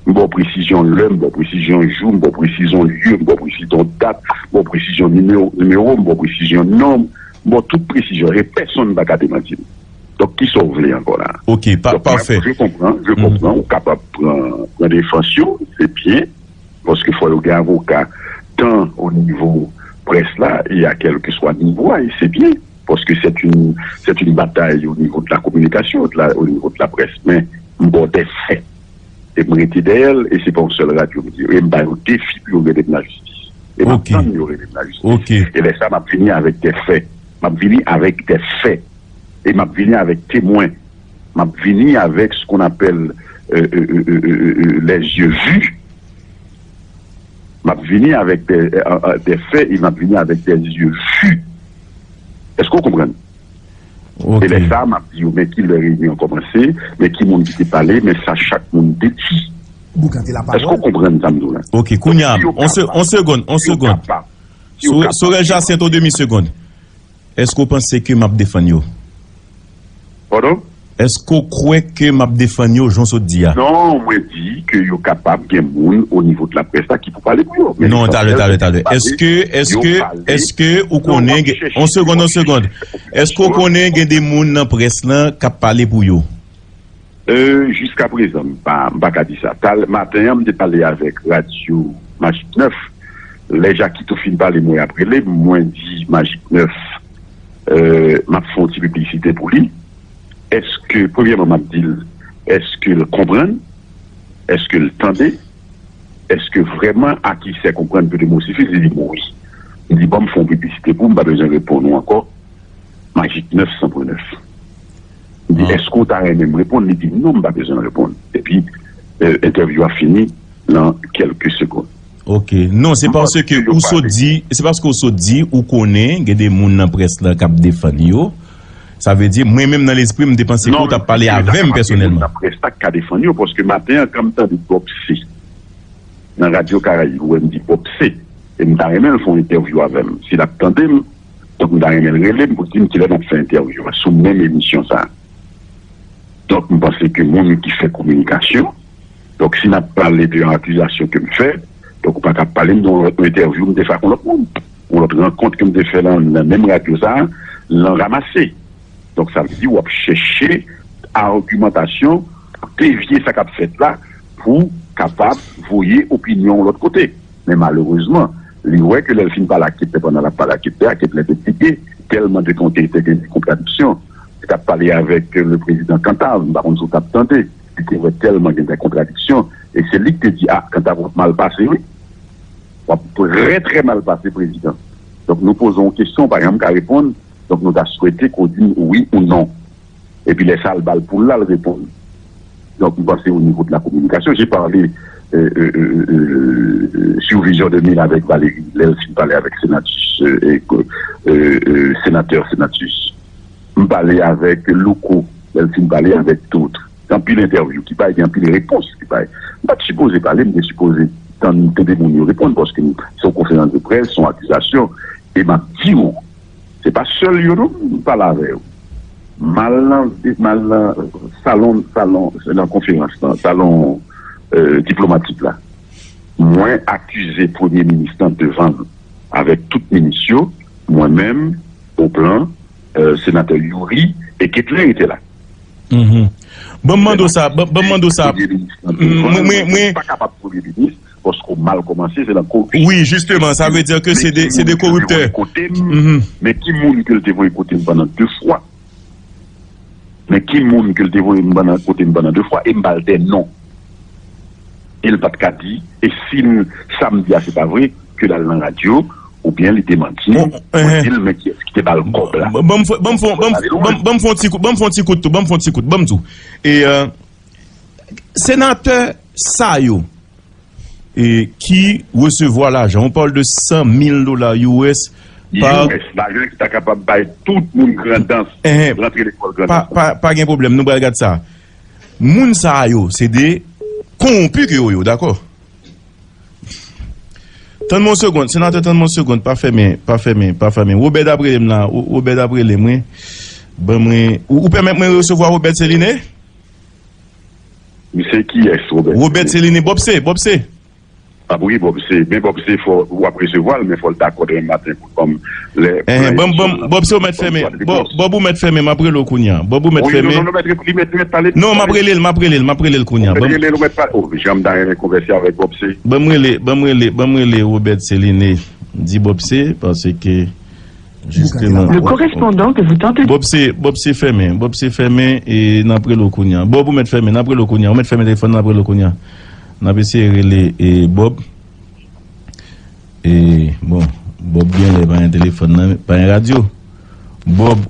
m ba w presizyon lè, m ba w presizyon jou, m ba w presizyon lye, m ba w presizyon dat, m ba w presizyon nimewo, nimewo, m ba w presizyon non, m ba w tout presizyon. E pèsonn pa ka demanti m. Donk, kisa w vle ankò la? Ok, pa, pafè. Donk, mwen, je comprends, je comprends, ou kapab pran, pran defans yo, se byen, paske fò yo gen avoka, tan o nivo près la, e a kèlkeswa nivo a, e se byen, paske c'est une, c'est une bataille au niveau de la communication, de la, au niveau de la presse. Men, m ba w de fè. E m rete dèyè l, e se pa yon sèl radyo m di yo. E m ba yo defi pou yo rele m lajistis. E m ap tann yo rele m lajistis. E lè sa, m ap vini avèk de fè. M ap vini avèk de fè. E m ap vini avèk temwen. M ap vini avèk ce qu'on appelle, euh, euh, euh, euh, euh, euh, les yeux vus. M ap vini avèk de, euh, euh, de fè e m ap vini avèk de yeux vus. Èske w konprann? E lè sa a, m ap di yo, men ki lè reyinyon an kòmanse, men ki moun ki te pale, men sa chak moun te di. Èske w konprann sa m di w la? Ok, kounye a, on se-, on segonn, on segonn. Sorel Jacinthe, on demi segonn. Èske w panse ke m ap defann yo? Pardon? Èske w kwè ke m ap defann yo, jan w sot di a? Non, mwen di ke yo kapab gen moun o nivo de la près la ki pou pale pou yo. Non, talè, talè, talè. Èske, èske, èske ou konnen gen, on segonn, on segonn. Èske w konnen gen de moun nan près lan k ap pale pou yo? Euh, jiska prezan, m pa, m pa ka di sa. Talè, maten an, m te pale avèk radyo Majik nèf. Lè Jakito fin pale, mwen ap rele m, mwen di Majik nèf, euh, m ap fè yon ti piblisite pou li. Èske, premyèman, m ap di l, èske l konprann? Èske l tande? Èske vrèman, à qui sait comprendre peut démon suffit? Li di m wi. M di, ban m fè yon piblisite pou w, m pa bezwen reponn ou ankò. Majik nèf san pwen nèf. M di, èske w ta renmen m reponn? Li di, non, m pa bezwen reponn. Epi, euh, entèvyou a fini nan kèlke segonn. Ok. Non, se paske ou sot di, se paske ou sot di, ou konnen, gen de moun nan près lan k ap defann yo. Sa vle di, mwen menm nan lespri m, m te panse ke ou t ap pale avè m pèsonèlman. Non, men se paske gen de moun nan près la k ka defann yo, paske maten an, kan m tande Bob C nan Radyo Karayib, ou wè m di Bob C, e m ta renmen l fè yon entèvyou avè m. Si l ap tande m, donk m ta renmen l rele m pou di m kilè n ap fè entèvyou a sou menm emisyon sa a. Donk, m panse ke moun ki fè kominikasyon, donk, si n ap pale de yon akizasyon ke m fè, donk, ou pa ka pale m de yon lòt entèvyou m te fè ak yon lòt moun, yon lòt rankont ke m te fè nan, nan menm radyo sa a, lan ramase. Donk, sa vle di w ap chèche agimantasyon pou devye sa k ap fèt la, pou kapab voye opinyon w lòt kote. Men malerezman, li wè ke lè l fin pale ak Ketlè, pandan l ap pale ak Ketlè, Ketlè te pike, tèlman de kontè te gen de kontradiksyon. Li t ap pale avèk le président Cantave, m pa konn si w t ap tande, li te wè tèlman gen de kontradiksyon, e se li ki te di, a, Cantave w ap mal pase, wi. W ap trè, trè mal pase, prezidan. Donk, nou poze w yon kesyon, w pa janm ka reponn, donk, nou ta swete ke w di n wi ou non. Epi lè sa a, l ba l pou l la, l reponn. Donk, m panse o nivo de la kominikasyon, j'ai parlé, euh, euh, euh, euh, sur Vision deux mille avec Valérie, lè l fin pale avèk Senatus, euh, e, euh, euh, senatè Senatus. pale avèk Louko, lè l fin pale avèk Dotre. Gen anpil entèvyou ki bay, gen anpil repons ki bay. M pa t sipoze pale, m te sipoze tann, tande moun yo reponn, paske se yon konferans de près, se yon akizasyon, e m ap di w, se pa sèl yo non, m pale avè yo. M al nan, m al nan salon, salon, nan konferans lan, salon, euh, diplomatik la. Mwen akize premye minis lan devan l, avèk tout minis yo, mwen menm, Beauplan, euh, senatè Youri, e Ketlen te la. Mhm. Ban m mande w sa, ban ban m mande w sa. Premye minis lan devan l, mwen, mwen, mwen pa kapab premye minis, paske w mal kòmanse, se nan koripsyon. Wi, jisteman, sa vle di ke se de, se de koriptè. Mhm. Men ki moun ke l te voye kote m pandan de fwa? Men ki moun ke l te voye m pandan, kote m pandan de fwa? E m ba l de non. E l pa t ka di, e si m, sa m di a se pa vre, ke l al nan radyo, oubyen li demanti m, pou l di l, men kiyès ki te ba l kòb la? Ban m fè, ban m fè, ban m, ban m, ban m fè yon ti kout, ban m fè yon ti kout tou, ban m fè yon ti kout, ban m di w. E, euh, senatè sa yo, e, ki resevwa lajan, on parle de san mil dola U S pa U S, lajan ki ta kapab bay tout moun Grandans, rantre lekòl Grandans. Pa, pa, pa gen pwoblèm, nou pral gad sa. Moun sa yo, se de kowonpi ke yo ye, dakò? Tann mwen yon segonn, senatè, tann mwen yon segonn, pa fèmen, pa fèmen, pa fèmen. Wobèd ap rele m la, Wo-, Wobèd ap rele m, wi. Ban mwen, ou, ou pèmèt mwen resevwa Wobèd Céliné? Misye kiyès, Wobèd? Wobèd Céliné, Bòpse, Bòpse. Ah wi, Bòpse, men Bòpse fò w ap resevwa l, men fò l dakò demen maten pou l ban m lè. Enhen, ban m, ban m, Bòpse, ou mèt fèmen. Bò-, Bòb, ou mèt fèmen, m ap rele w kounye a. Bòb, ou mèt fèmen. Non, non, non, mèt, li mèt, li mèt pale. Non, m ap rele l, m ap rele l, m ap rele l kounye a. Ou mèt rele l, ou mèt pale. Oh, jan m ta renmen konvèse avèk Bòpse. Ban m rele, ban m rele, ban m rele Wobèd Céliné. Di Bòpse, paske Justement. Le correspondant que vous tentez. Bòpse, Bòpse fèmen, Bòpse fèmen, e n ap rele w kounye a. Bòb, ou mèt fèmen, n ap rele w kounye a. Ou mèt fèmen telefòn, n ap rele w kounye a. N ap eseye rele, e, Bòb. E, bon, Bòb gen lè pa gen telefòn nan, pa gen radyo. Bòb.